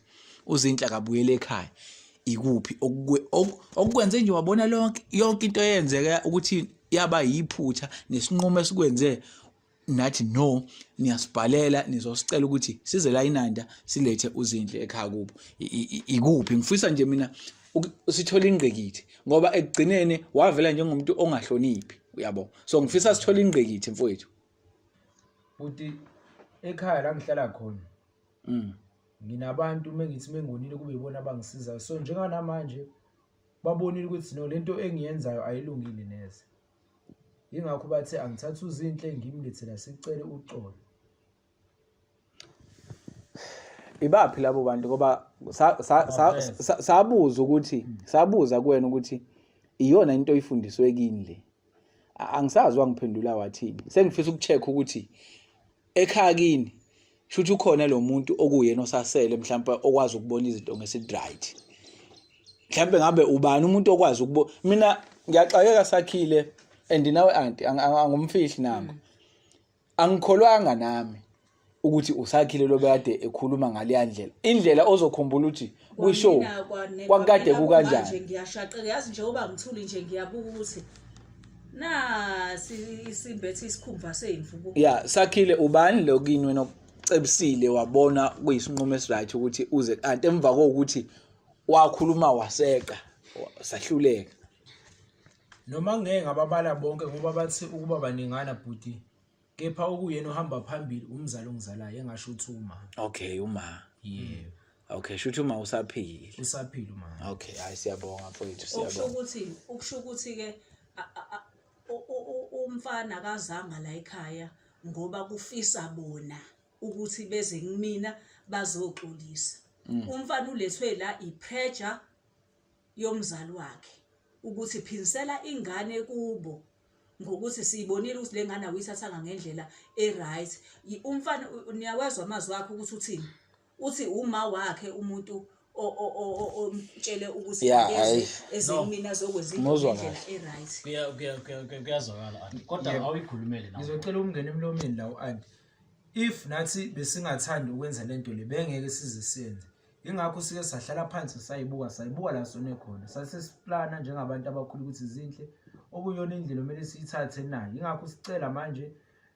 uZinhle akabuyele ekhaya ikuphi okukwenze nje wabona lonke yonke into eyenzeka ukuthi yaba yiphutha nesinqumo esikwenze nathi no niyasibhalela nizosicela ukuthi size la inanda silethe uZinhle ekhaya kubo. Ikuphi ngifisa nje mina sithole ingqikithi ngoba ekugcineni wavela njengomuntu ongahloniphi uyabo, so ngifisa sithole ingqikithi mfowethu.
Bhuti, ekhaya la ngihlala khona nginabantu mengithi mengonile kube ibona abangisizayo, so njenganamanje babonile ukuthi no lento engiyenzayo ayilungile neze, yingakho bathe angithathe uZinhle ngimlethe la sicele uxolo.
Ibaphi labo bantu ngoba sabuza ukuthi sabuza kuwena ukuthi iyona into oyifundiswe kini le, angisazi wangiphendula wathini. Sengifisa ukucheck ukuthi ekhaya kini shuthi ukhona lo muntu okuyena osasele mhlawumbe okwazi ukubona izinto ngesi-right, mhlawumbe ngabe ubani umuntu okwazi ukubona. Mina ngiyaxakeka Sakhile and nawe anti angumfihli nango, angikholwanga nami ukuthi uSakhile lo bekade ekhuluma ngaleya ndlela, indlela ozokhumbula ukuthi kwishow kwakade kukanjani.
Manje ngiyashaqeka yazi, njengoba ngithuli nje ngiyabuka ukuthi nasi isimbethe isikhumba semvu.
Ya Sakhile, ubani lo kini wena ocebisile wabona kuyisinqumo esiright ukuthi uze kanti emva kokuthi wakhuluma waseqa sahluleka?
Noma ngeke ngababala bonke ngoba bathi ukuba baningana bhuti, kepha okuyena ohamba phambili umzali ongizalayo, engasho ukuthi uma.
Okay, uma.
Yebo.
Okay, shuthi uma usaphila.
Usaphila uma.
Okay, hayi siyabonga mfowethu,
Okusho
siyabonga.
ukuthi ukusho ukuthi ke umfana akazanga la ekhaya ngoba kufisa bona ukuthi beze kumina bazoxolisa. Umfana ulethwe la ipressure yomzali wakhe ukuthi phinsela ingane kubo ngokuthi siyibonile ukuthi le ngane awuyithathanga ngendlela e-right. Umfana niyawezwa amazwi akhe ukuthi uthini, uthi uma wakhe umuntu omtshele ukuthi
Yeah,
akeze
hhayi.
eze kumina azokwenza into
Muzwa
ngendlela
kahle.
e-right.
Kuyazwakala anti, kodwa awuyikhulumele nawe.
Ngizocela ukungena emlomeni la u-anti. If nathi besingathandi ukwenza lento le bengeke size siyenze. Ingakho sike sahlala phansi sayibuka sayibuka la sone khona. Sase siplana njengabantu abakhulu ukuthi Zinhle okuyona indlela okumele siyithathe nayo. Ingakho sicela manje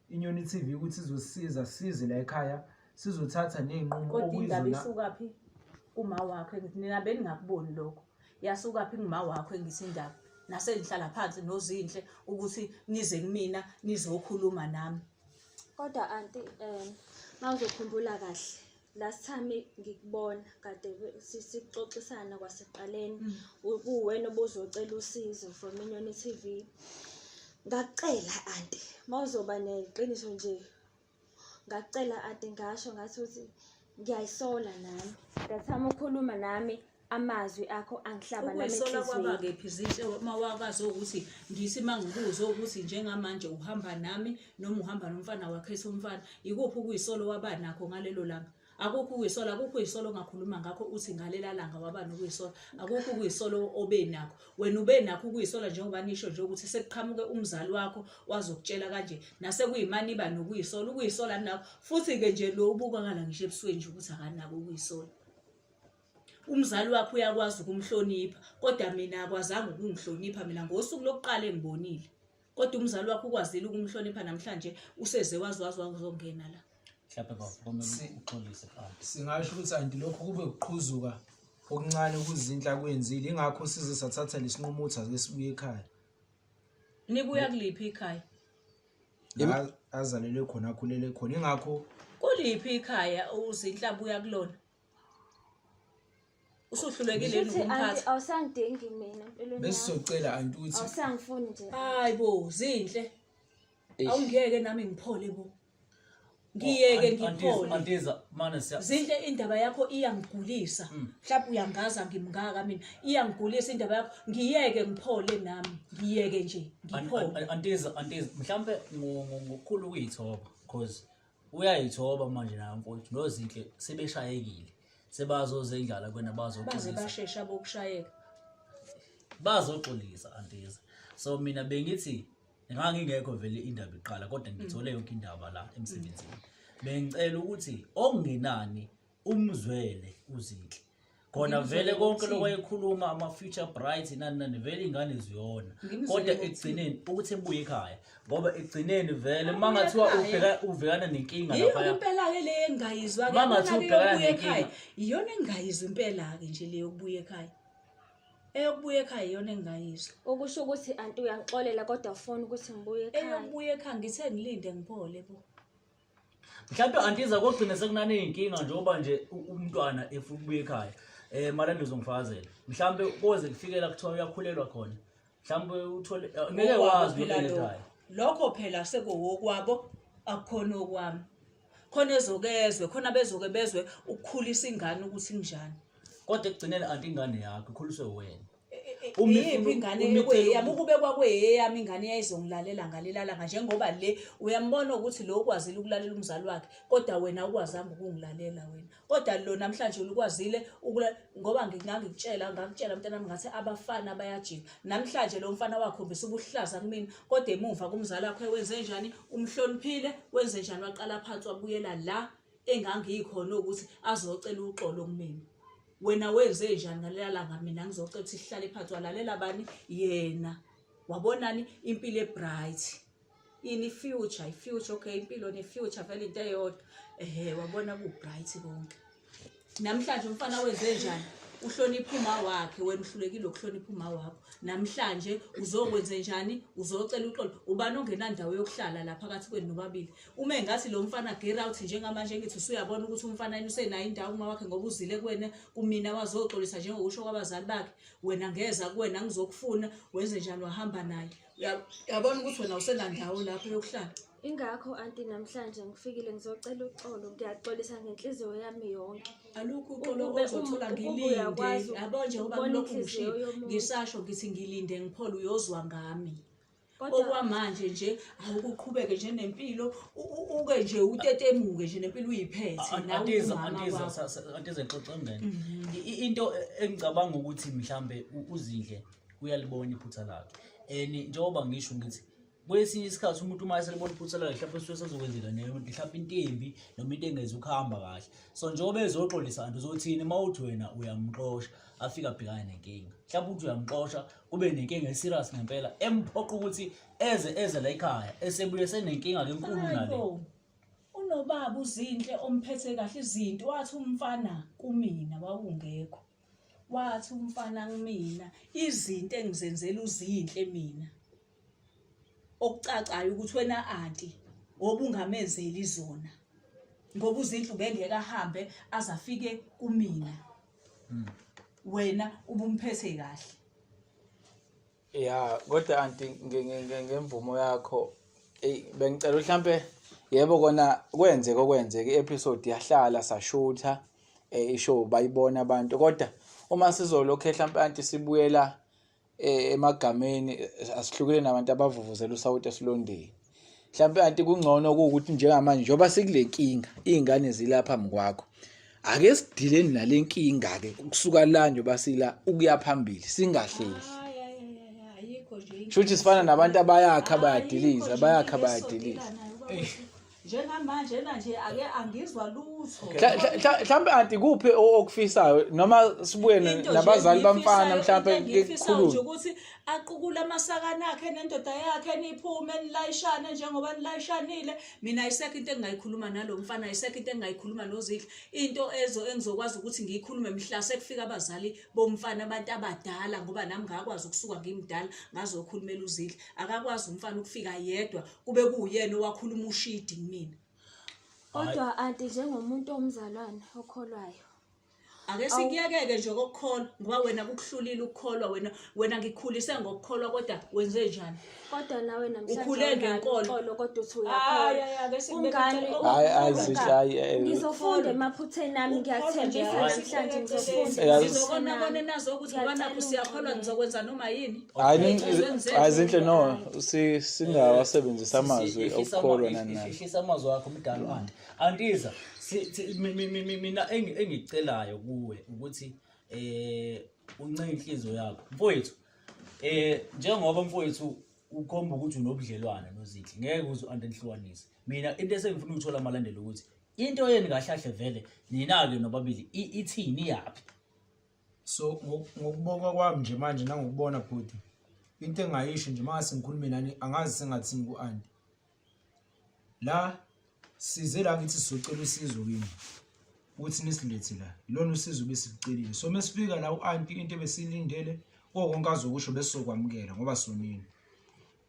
Inyoni TV ukuthi izosiza size la ekhaya sizothatha nezinqumo
Kodwa indaba
okuyizona.
isukaphi kuma wakho engithi nina beningakuboni lokho, yasukaphi kuma wakho engithi indaba nasengihlala phansi noZinhle ukuthi nize kumina nizokhuluma nami.
Kodwa anti mawuzokhumbula kahle last time ngikubona kade sixoxisana kwasekuqaleni, kuwena obuzocela usizo from Inyoni TV. Ngakucela anti mawuzoba neqiniso nje, ngakucela anti ngasho ngathi ukuthi ngiyayisola nami. That time ukhuluma nami amazwi akho angihlaba nami
Ukuyisola kwaba
enhliziyweni.
kephi Zinhle uma wakazi ukuthi ngithi mangikubuze ukuthi njengamanje uhamba nami noma uhamba nomfana wakhe esomfana, ikuphi ukuyisolo waba nakho ngalelo langa? Akukho ukuyisola, akukho ukuyisola ongakhuluma ngakho uthi ngalela langa waba nokuyisola, akukho ukuyisola obe nakho. Wena ube nakho ukuyisola njengoba nisho nje ukuthi sekuqhamuke umzali wakho wazokutshela kanje, nasekuyimani iba nokuyisola, ukuyisola nakho. Futhi-ke nje lo ubukakala ngisho ebusweni nje ukuthi akanako ukuyisola. Umzali wakhe uyakwazi ukumhlonipha, kodwa mina akwazanga ukungihlonipha mina ngosuku lokuqala engibonile. Kodwa umzali wakhe ukwazile ukumhlonipha, namhlanje useze wazi wazi wazongena la.
Mhlawumbe baba kumele uxolise anti.
Singasho ukuthi anti lokho kube ukuqhuzuka Okuncane kuzinhla kwenzile ingakho size sathatha lesinqumo ukuthi ake sibuye ekhaya.
Nibuya kuliphi ikhaya?
La azalelwe khona akhulele khona ingakho
Kuliphi ikhaya uZinhle abuya kulona? Usuhlulekile yini
Shuthi anti
ukumphatha?
awusangidingi mina empilweni yami.
Besizocela anti ukuthi
Awusangifuni nje.
Hayi bo, Zinhle. Awungiyeke nami ngiphole bo. Ngiyeke ngiphole.
Antiza mane siya
Zinhle indaba yakho iyangigulisa. Mhlawumbe uyangaza ngimngaka mina. Iyangigulisa indaba yakho. Ngiyeke ngiphole nami. Ngiyeke nje ngiphole.
Antiza antiza mhlambe ngokukhulu ukuyithoba because uyayithoba manje nayo mfowethu nozinhle sebeshayekile sebazozendlala kwena
Baze
bazoxolisa
bashesha bokushayeka.
bazoxolisa antiza so mina bengithi ngangingekho vele indaba iqala kodwa ngithole yonke indaba la emsebenzini bengicela ukuthi okungenani umzwele uzinhle khona vele konke lokwayekhuluma ama-future bright nani nani vele ingane ziyona
Ngimzwele
kodwa
ngokuthini?
ekugcineni ukuthi ebuye ekhaya ngoba ekugcineni vele uma ngathiwa
ekhaya.
ubhekana nenkinga
Yiyo
laphaya
impela-ke le engingayizwa-ke
Uma ngathiwa
Yabona-ke
ubhekana
yokubuya ekhaya
nenkinga.
iyona engingayizwa impela-ke nje le yokubuya ekhaya eyokubuya ekhaya iyona engingayizwa
Okusho ukuthi anti uyangixolela kodwa awufuni ukuthi ngibuye ekhaya.
eyokubuya ekhaya ngithe ngilinde ngiphole bo
mhlawumbe antiza kogcina sekunane iy'nkinga njengoba nje umntwana efuna ukubuya ekhaya um malandi uzongifakazela mhlawumbe koze kufike la kuthiwa uyakhulelwa khona mhlawumbe uthole ngeke
Okwabo
wazi
phela
uyobela
lokho.
ekhaya
lokho phela sekuwokwabo akukhona okwami khona ezokezwe khona bezoke bezwe ukukhulisa ingane ukuthi kunjani
kodwa ekugcineni anti ingane yakho ikhuliswe wena
iyiphi ingane
Uma icela
ekweyami ukube kwakweyeyami ingane yayizongilalela ngalelalanga njengoba le uyambona ukuthi lo ukwazile ukulalela umzali wakhe kodwa wena awukwazanga ukungilalela wena kodwa lo namhlanje ulikwazile ngoba ngangikutshela ngakutshela mntanami ngathi abafana bayajika namhlanje lo mfana wakhombisa ubuhlaza kumina kodwa emuva kumzali wakhe wenze njani umhloniphile wenze njani waqala phansi wabuyela la engangikhona ukuthi azocela uxolo kumina wena wenze njani ngalela langa mina ngizocela ukuthi sihlale phansi walalela bani yena wabonani impilo ebright ini future i-future okay impilo ne-future vele into eyodwa ehe wabona ku-bright konke namhlanje umfana wenze njani uhlonipha uma wakhe wena uhlulekile ukuhlonipha uma wakho namhlanje uzokwenze njani uzocela uxolo ubani ongenandawo yokuhlala la phakathi kwenu nobabili uma engathi lo mfana get out njengamanje ngithi usuyabona ukuthi umfana yena usenayo indawo uma wakhe ngoba uzile kuwena kumina wazoxolisa njengokusho kwabazali bakhe wena ngeza kuwena ngizokufuna wenze njani wahamba naye uyabona ukuthi wena usenandawo lapho yokuhlala
Ingakho anti namhlanje ngifikile ngizocela uxolo ngiyaxolisa ngenhliziyo yami yonke.
Alukho uxolo
Ukube
ozothola
ukube
ngilinde
uyakwazi
yabo njengoba
ukubona
ngilokhu
inhliziyo
ngishilo
yomuntu.
ngisasho ngithi ngilinde ngiphole uyozwa ngami
Kodwa
okwamanje nje awukuqhubeke nje nempilo uke nje utetemuke nje nempilo uyiphethe nawe
Antiza
umama
antiza
wakho.
antiza ngixoxe ngene. Into engicabanga ukuthi mhlambe uZinhle uyalibona iphutha lakhe. And njengoba ngisho ngithi kwesinye isikhathi umuntu uma eselibona iphutha lakhe mhlawumbe usuke sezokwenzeka mhlawumbe into embi noma into engezi ukuhamba kahle. So njengoba ezoxolisa anti uzothini uma uthi wena uyamxosha afike abhekane nenkinga. Mhlawumbe uthi uyamxosha kube nenkinga eserious ngempela emphoqa ukuthi eze eze la ekhaya esebuye senenkinga ke enkulu
Hayi
nale.
bo. Unobaba uZinhle omphethe kahle izinto wathi umfana kumina wawungekho. Wathi umfana kumina izinto engizenzela uZinhle mina. Okucacayo ukuthi wena anti obungamenzeli zona. Ngoba uZinhle ubengeke ahambe aze afike kumina. Wena ubumphethe kahle.
Ya, kodwa anti ngemvumo yakho eyi bengicela mhlampe yebo kona kwenzeka okwenzeka i-episode yahlala sashutha ishow bayibona abantu kodwa uma sizolokhu mhlampe anti sibuyela emagameni asihlukile nabantu abavuvuzela usawoti esilondeni mhlampe anti kungcono kuwukuthi njengamanje njengoba sikule nkinga iy'ngane zila phambi kwakho ake sidileni nale nkinga-ke kusuka la njengoba sila ukuya phambili singahlehli
Hayi hayi hayi ayikho nje inkinga.
shuthi sifana nabantu abayakha
Ayikho
bayadiliza
nje
bayakha
inkinga
bayadiliza
esizodila nayo, bakwethu. Njengamanje na nje ake angizwa lutho.
Mhlambe anti kuphi okufisayo noma sibuye
Into nje
nabazali bamfana
engiyifisayo-
mhlambe
into engiyifisayo nje
kukhulume.
ukuthi aqukule amasakana akhe nendoda yakhe niphume nilayishane njengoba nilayishanile. Mina ayisekho into engingayikhuluma nalo mfana, ayisekho into engingayikhuluma noZidla. Into ezo engizokwazi ukuthi ngiyikhulume mhla sekufika abazali bomfana abantu abadala ngoba nami ngakwazi ukusuka ngimdala ngazokhulumela uZidla. Akakwazi umfana ukufika yedwa kube kuwuyena owakhuluma ushidi kumina.
Kodwa anti njengomuntu omzalwane okholwayo
Ake sikuyekeke nje kokukholwa ngoba wena kukuhlulile ukukholwa wena wena ngikukhulise ngokukholwa kodwa wenze njani?
Kodwa nawe namhlanje
Ukhule
awunalo
ngenkolo.
uxolo kodwa uthi
Hayi,
uyakholwa.
hayi, ake sikubeke
Kungani
eceleni.
Hayi, hayi, Zinhle, hayi, eh,
Ngizofunda emaphutheni ami ngiyakuthembisa namhlanje ngizofunda.
Yazi-
Sizokona kona nazo ukuthi ngoba nakho siyakholwa nizokwenza noma yini.
Hayi
Ey'nhliziyweni zethu.
hayi zinhle no si singawasebenzisa amazwi okukholwa nani nani.
Ehlisa amazwi akho mdalo anti. Antiza mina engikucelayo kuwe ukuthi eh unce inhliziyo yakho. Mfowethu eh njengoba mfowethu ukhomba ukuthi unobudlelwane noZinhle ngeke uze u-anti nihlukanise. Mina into esengifuna ukuthola amalandela ukuthi into yeni kahle kahle vele nina-ke nobabili ithini iyaphi?
So ngokubonga kwami nje manje nangokubona bhuti into engayisho nje mase ngikhulume nani angazi sengathini ku-anti la size la ngithi sizocela usizo kini ukuthi nisilethe la ilona usizo besilucelile so mesifika la u-anti into ebesilindele konke azokusho besizokwamukela ngoba sonile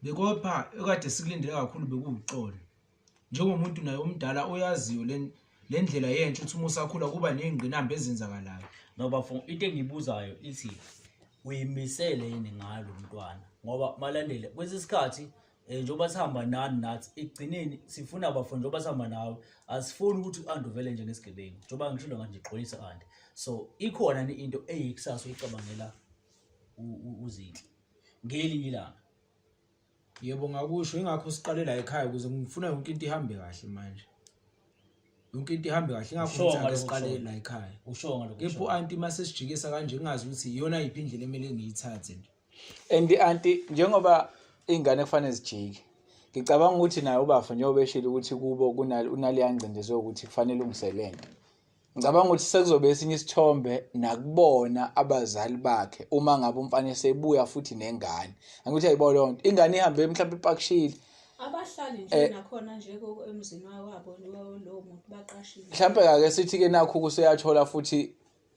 bekopha ekade sikulindele kakhulu bekuwuxolo njengomuntu naye omdala oyaziyo le le ndlela yentsha ukuthi uma usakhula kuba ney'ngqinamba ezenzakalayo.
No bafo into engiyibuzayo ithi uyimisele yini ngalo mntwana ngoba malandele kwesinye isikhathi um njengoba sihamba nani nathi ekugcineni sifuna bafo njengoba sihamba nawe asifuni ukuthi u-anti uvele njengesigebengu njengoba ngishilo kanje xolisa anti so ikhona ni into eyikusasa oyicabangela uZinhle ngelinye ilanga.
Yebo ngakusho ingakho siqale la ekhaya ukuze ngifuna yonke into ihambe kahle manje. Yonke into ihambe kahle ingakho
Usho
ngithi ake
ngalokho
siqale
ushoyo.
la ekhaya.
Usho ngalokho
Kepha
ushoyo.
u-anti uma sesijikisa kanje ngingazi ukuthi iyona yiphi indlela emele ngiyithathe nje.
And anti njengoba iy'ngane kufanele zijike ngicabanga ukuthi naye ubafo njengoba eshilo ukuthi kubo unaleya ngcindezi yokuthi kufanele ungise le nto. Ngicabanga ukuthi sekuzobe esinye isithombe nakubona abazali bakhe uma ngabe umfana esebuya futhi nengane. Angithi ayibo leyo nto. Ingane ihambe mhlawumbe ipakishile.
Abahlali nje
Eh.
nakhona nje emzini wabo lowo muntu baqashile.
Mhlawumbe ake sithi ke nakho kuseyathola futhi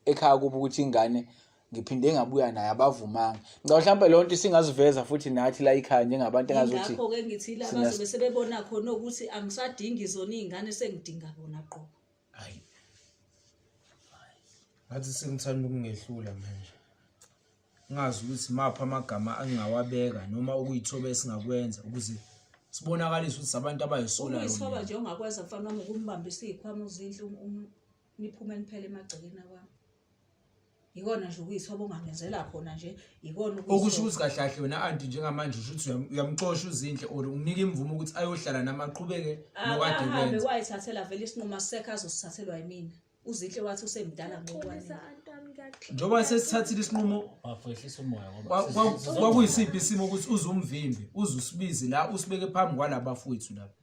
ekhaya kubo ukuthi ingane ngiphinde ngabuya naye abavumanga. Ngicabanga mhlawumbe leyo nto isingaziveza futhi nathi la ekhaya njengabantu engazuthi
Yingakho-ke ngithi la bazobe sebebona khona ukuthi angisadingi zona iy'ngane sengidinga bona qobo.
Hayi. Ngathi sengithanda ukungehlula manje. Ngazi ukuthi maphi amagama angingawabeka noma okuyithoba esingakwenza ukuze sibonakalise ukuthi sabantu abayisolayo.
Ukuyithoba nje ongakwenza mfana wami ukumbambisa iy'khwama uZinhle niphume niphele emagcekeni akwami. Yikona nje ukuyithoba ongangenzela khona nje yikona
Okusho ukuthi kahle kahle wena anti njengamanje usho ukuthi uyamxosha uZinhle or umnika imvume ukuthi ayohlala nami aqhubeke nokade
akahambe
kwenza.
wayithathela vele isinqumo asisekho azosithathelwa yimina. UZinhle wathi usemdala ngokwanele.
Njengoba sesithathile isinqumo
Bafo ehlisa umoya ngoba
kwakuyisiphi isimo ukuthi uze umvimbe uze usibize la usibeke phambi kwalabafowethu laba.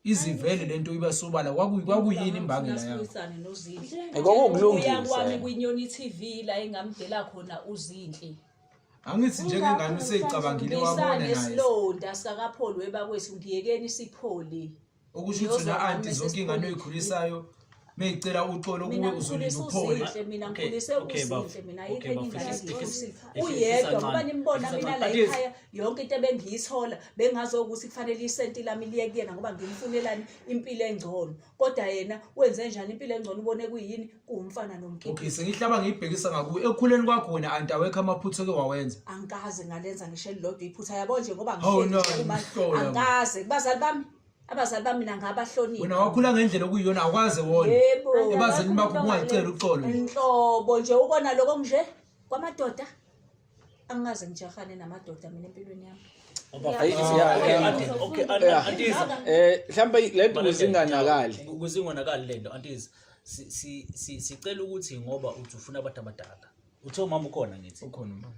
Izivele lento iba sobala kwakuyini imbangela yakho?
Sibuyisane noZinhle.
Eh, kwakuwukulungisa.
Ukuya kwami kwiNyoni TV la engamdela khona uZinhle.
Angithi njengengane useyicabangile wabona naye.
Ngisanesilonda sakapholi webakwethu ngiyekeni siphole.
Okusho ukuthi na anti zonke ingane oyikhulisayo meyicela uxolo kuwe
Mina
uzolinda
ngikhulise
uphole.
uZinhle mina
Okay,
ngikhulise
okay, bafo.
uZinhle mina ayikho
Okay,
enye
bafo.
ingane
Ehlisa-
engiyikhulisile.
ehlisa
Uyedwa
kancane.
ngoba nimbona
Ehlisa
mina la
kancane.
ekhaya yonke into ebengiyithola bengazokuthi kufanele isenti lami liye kuyena ngoba ngimfunelani impilo engcono kodwa yena wenze njani impilo engcono ubone kuyini kuwumfana nomkhiqizo.
Okay, sengihlaba ngiyibhekisa ngakuwe. Ekukhuleni kwakho wena anti awekho amaphutha oke wawenza.
Angikaze ngalenza ngisho elilodwa iphutha yabo nje ngoba
Hawu,
ngihleli
no,
nje kumanje
ngihlola.
angikaze kubazali bami abazali bami mina ngabahlonipha.
Wena wakhula ngendlela okuyiyona awukaze wona.
Yebo.
Ebazalini bakho ubungayicela uxolo.
Nhlobo nje ukona lokho nje kwamadoda angikaze ngijahane namadoda mina empilweni yami.
Ayi, yeah,
Okay,
Yeah.
antiza.
Eh mhlawumbe le nto ukuze inganakali.
Ukuze ingonakali le nto antiza. Sicela ukuthi ngoba uthi ufuna abantu abadala. Uthe umama ukhona ngithi.
Ukhona umama.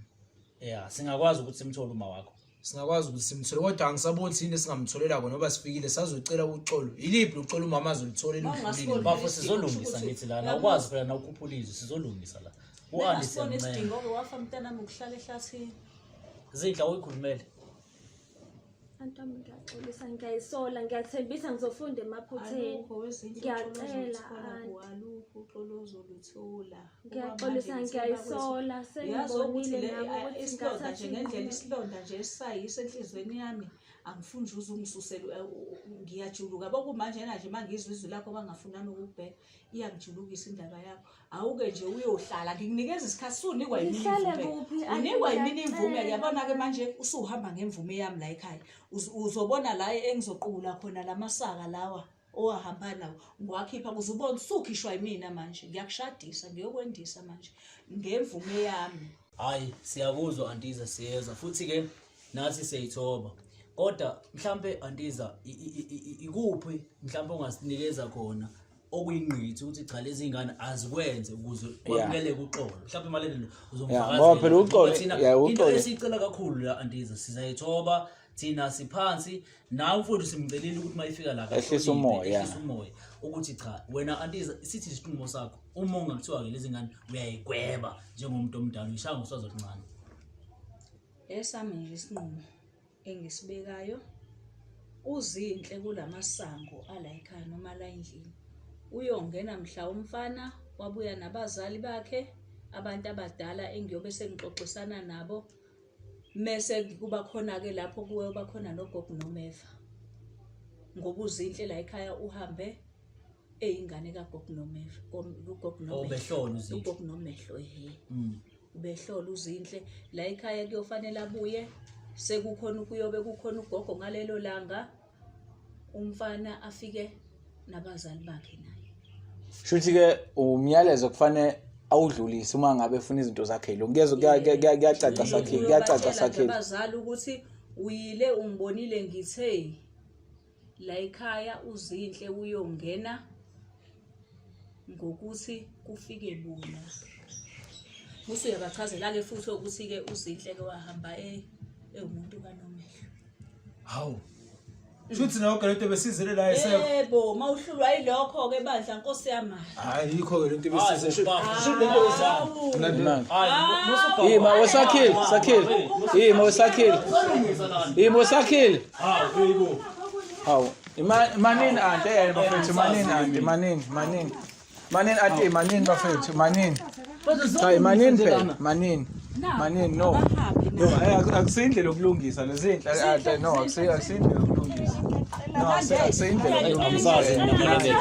Yeah, singakwazi ukuthi simthole uma wakho.
Singakwazi ukuthi simthole kodwa angisaboni ukuthi yini esingamtholela kona ngoba sifikile sazocela uxolo. Yiliphi uxolo umama azolithola eludlulile?
Bafo sizolungisa ngithi lana awukwazi phela na ukhuphula izwi sizolungisa la. U-Andy
Bengasibona
siyamncenga.
isidingo-ke wafa mntanami ukuhlala ehlathini.
Zinhle awuyikhulumele.
Anti wami ngiyaxolisa ngiyayisola ngiyathembisa ngizofunda emaphutheni.
Alukho wezinhle
Ngiyacela,
uxolo ozoluthola
anti.
ku alukho uxolo ozoluthola.
Ngiyaxolisa ngiyayisola
Uyazi ukuthi
sengibonile
le
nami ukuthi
isilonda
ngathatha
nje ngendlela
inqumo.
isilonda nje esisayiso enhliziyweni yami angifuni nje uze ungisusele ngiyajuluka bokumanje na nje mangizwa izwi lakho bangafunani ukukubheka iyangijulukisa indaba yakho awuke nje uyohlala ngikunikeza isikhathi sunikwa yimina
Ngihlale
imvume
kuphi, Anti,
unikwa yimina imvume
ngiyacela.
yabona-ke manje usuhamba ngemvume yami la ekhaya Uzobona la engizoqukula khona lamasaka lawa owahamba nawo ngiwakhipha kuze ubone usukhishwa yimina manje ngiyakushadisa ngiyokwendisa manje ngemvume yami
Hayi siyakuzwa antiza siyezwa futhi ke nathi siyayithoba. Kodwa mhlambe antiza ikuphi mhlambe ongasinikeza khona okuyingqithi ukuthi cha lezi ngane azikwenze ukuze kwamukeleke uxolo. Mhlambe imali lelo uzongifakazela.
ngoba phela uxolo-
Ngoba thina
yeah,
into
uxolo-
esiyicela kakhulu la antiza sizayithoba thina siphansi nawe mfowethu simcelile ukuthi mayifika la
Ehlise
kahloniphe,
umoya, yeah.
ehlise umoya ukuthi cha wena antiza sithi isinqumo sakho uma ungakuthiwa ke lezi ngane uyayigweba njengomuntu omdala uyishaya ngoswazi oluncane
Esami nje isinqumo engisibekayo uZinhle kulamasango ala ekhaya noma la endlini. Uyongena mhla umfana wabuya nabazali bakhe abantu abadala engiyobe sengixoxisana nabo mese kuba khona-ke lapho kuyoba khona nogogo nomeva. Ngoba uZinhle la ekhaya uhambe eyingane kagogo nomeva, ugogo
Oh,
nomehlo.
ubehlola uZinhle.
Ugogo nomehlo ehhe. Ubehlola uZinhle la ekhaya kuyofanele abuye sekukhona kuyobe kukhona ugogo ngalelo langa umfana afike nabazali bakhe naye.
Shuthi ke umyalezo kufanele awudlulise uma ngabe efuna izinto zakhe lo. Kuyeza kuyacaca sakhile, kuyacaca
Uyobatshela nje
sakhile.
abazali ukuthi uyile ungibonile ngithe la ekhaya uZinhle uyongena ngokuthi kufike bona. Musu uyabachazela-ke futhi ukuthi-ke uZinhle-ke wahamba ewumuntu kaNomehlo.
Hawu. Shuthi nayo ke lento besizele la esekho.
Yebo, uma uhlulwa yilokho-ke bandla nkosi yami.
Hayi yikho ke lento besizele.
Hayi,
Shuthi lento besizele.
Ima wesakhile, sakhile. Ima wesakhile. Ima wesakhile. Hawu. Manini anti eh bafethu manini anti manini manini. Manini anti manini bafethu manini. Cha manini phela manini. Manini no. No akusindlela yokulungisa lezinhle anti no akusindlela yokulungisa. No akusindlela yokulungisa.
Angisazi mina Malandela.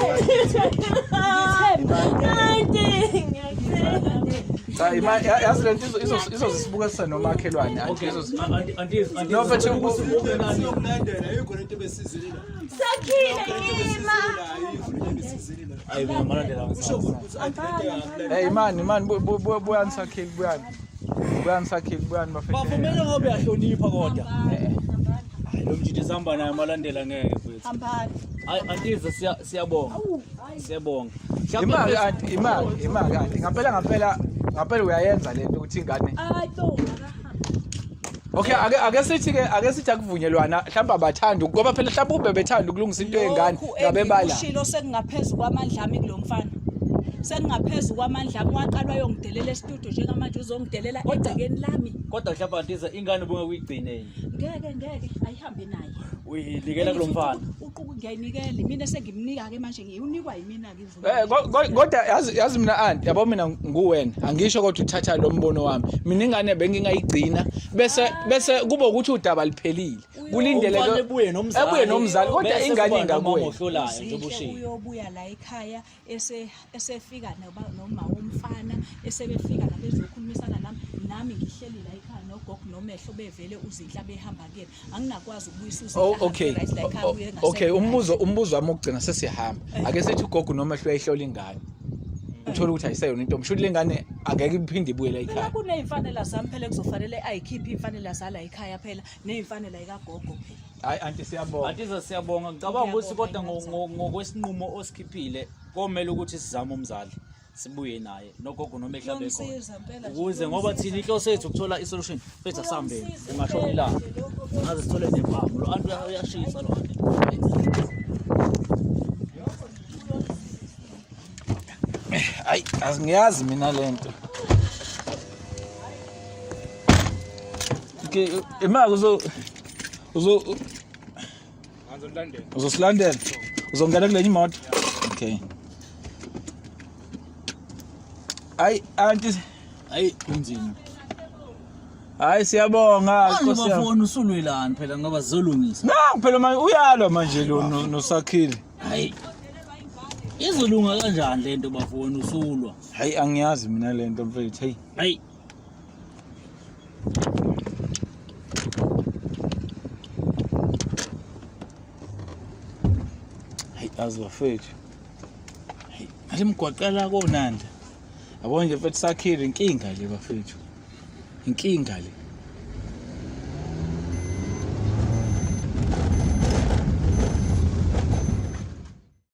Anti ngiyacela.
Cha ima yazi lento izozisibukisa nomakhelwane anti
Okay,
izozi
anti anti
No mfethu
Siyokulandela ayikho lento besizele la.
Sakhile ima.
Ayikho lento besizele la.
Hayi mina Malandela
Kusho
angisazi.
ukuthi ayi
Hey imani imani buyani sakhile buyani. Buyani sakhile buyani bafethu.
Bafumele ngoba uyahlonipha kodwa. Hayi lo mjidi sihamba naye Malandela ngeke mfethu.
Hambani.
Hayi antiza siyabonga. Siyabonga. Mhlawumbe
Imali anti imali imali anti ngampela ngampela ngampela uyayenza lento ukuthi ingane.
Hayi bo, akahambe.
Okay ake ake sithi ke ake sithi akuvunyelwana mhlawumbe abathandi ngoba phela mhlawumbe ube bethanda ukulungisa into yengane
Lokhu
ngabe bala.
engikushilo sekungaphezu kwamandla ami kulo mfana. Sekungaphezu kwamandla ami waqalwa yongidelela estudio njengamanje uzongidelela egcekeni lami.
Kodwa mhlawumbe antiza ingane ubungekuyigcine yini.
Ngeke ngeke ayihambe naye.
Uyinikela kulo mfana.
Uquku ngiyayinikela mina sengimnika ke manje ngiyinikwa yimina ke imvume.
Eh kodwa yazi yazi mina anti yabo mina nguwena angisho kodwa uthatha lo mbono wami mina ingane bengingayigcina bese bese kube ukuthi udaba liphelile kulindeleke
Umfana ebuye nomzali.
ebuye nomzali kodwa
Bese
ingane
kuba nomama
ingakuwena
ohlolayo
Uzinhle
njengoba ushilo.
uyobuya la ekhaya ese esefika noma womfana esebefika la bezokhulumisana nami nami ngihleli la ekhaya nogogo nomehlo bevele uzinhla behamba kuyena anginakwazi ukubuyisa uzinhla
Oh okay.
ahambe right la ekhaya abuye
Oh, Okay,
engasekho
umbuzo umbuzo wami wokugcina sesihamba. Ake sithi ugogo nomehlo uyayihlola ingane. Uthola ukuthi ayiseyona intombi. Shuthi lengane angeke iphinde ibuye la
phela
ekhaya.
kuney'mfanela zami phela ekuzofanele ayikhiphe iy'mfanela zala ekhaya phela ney'mfanela ikagogo phela
Hayi anti siyabonga.
Antiza siyabonga. Ngicabanga ukuthi
Ngiyabonga,
kodwa
ingane
ngokwesinqumo osikhiphile komele ukuthi sizame umzali. Sibuye naye nogogo noma ehlabe khona.
Kuyomsiza impela nje,
Ukuze ngoba
kuyomsiza.
thina inhloso yethu ukuthola i-solution fethu asihambeni
Kuyomsiza
ungashona
impela
ilanga.
nje lokho, kuyomsiza.
Ngaze sithole nempama lo anti uyashisa lo anti.
Hayi, azingiyazi mina lento. Okay, imali uzo uzo uzosilandela. Uzongena kulenye imoto. Okay. Hayi, anti,
Hayi kunzima.
hayi siyabonga.
Manje
Nkosi yami.
bafona usulwelani phela ngoba sizolungisa.
Nangu phela manje uyalwa manje lo noSakhile.
Hayi. Izolunga kanjani lento bafona usulwa?
Hayi angiyazi mina lento mfethu. Hey.
Hayi.
Hayi azi bafethu. Hayi, manje mgwaqela konanda. Yabo nje mfethu Sakhile inkinga le bafethu. Inkinga le.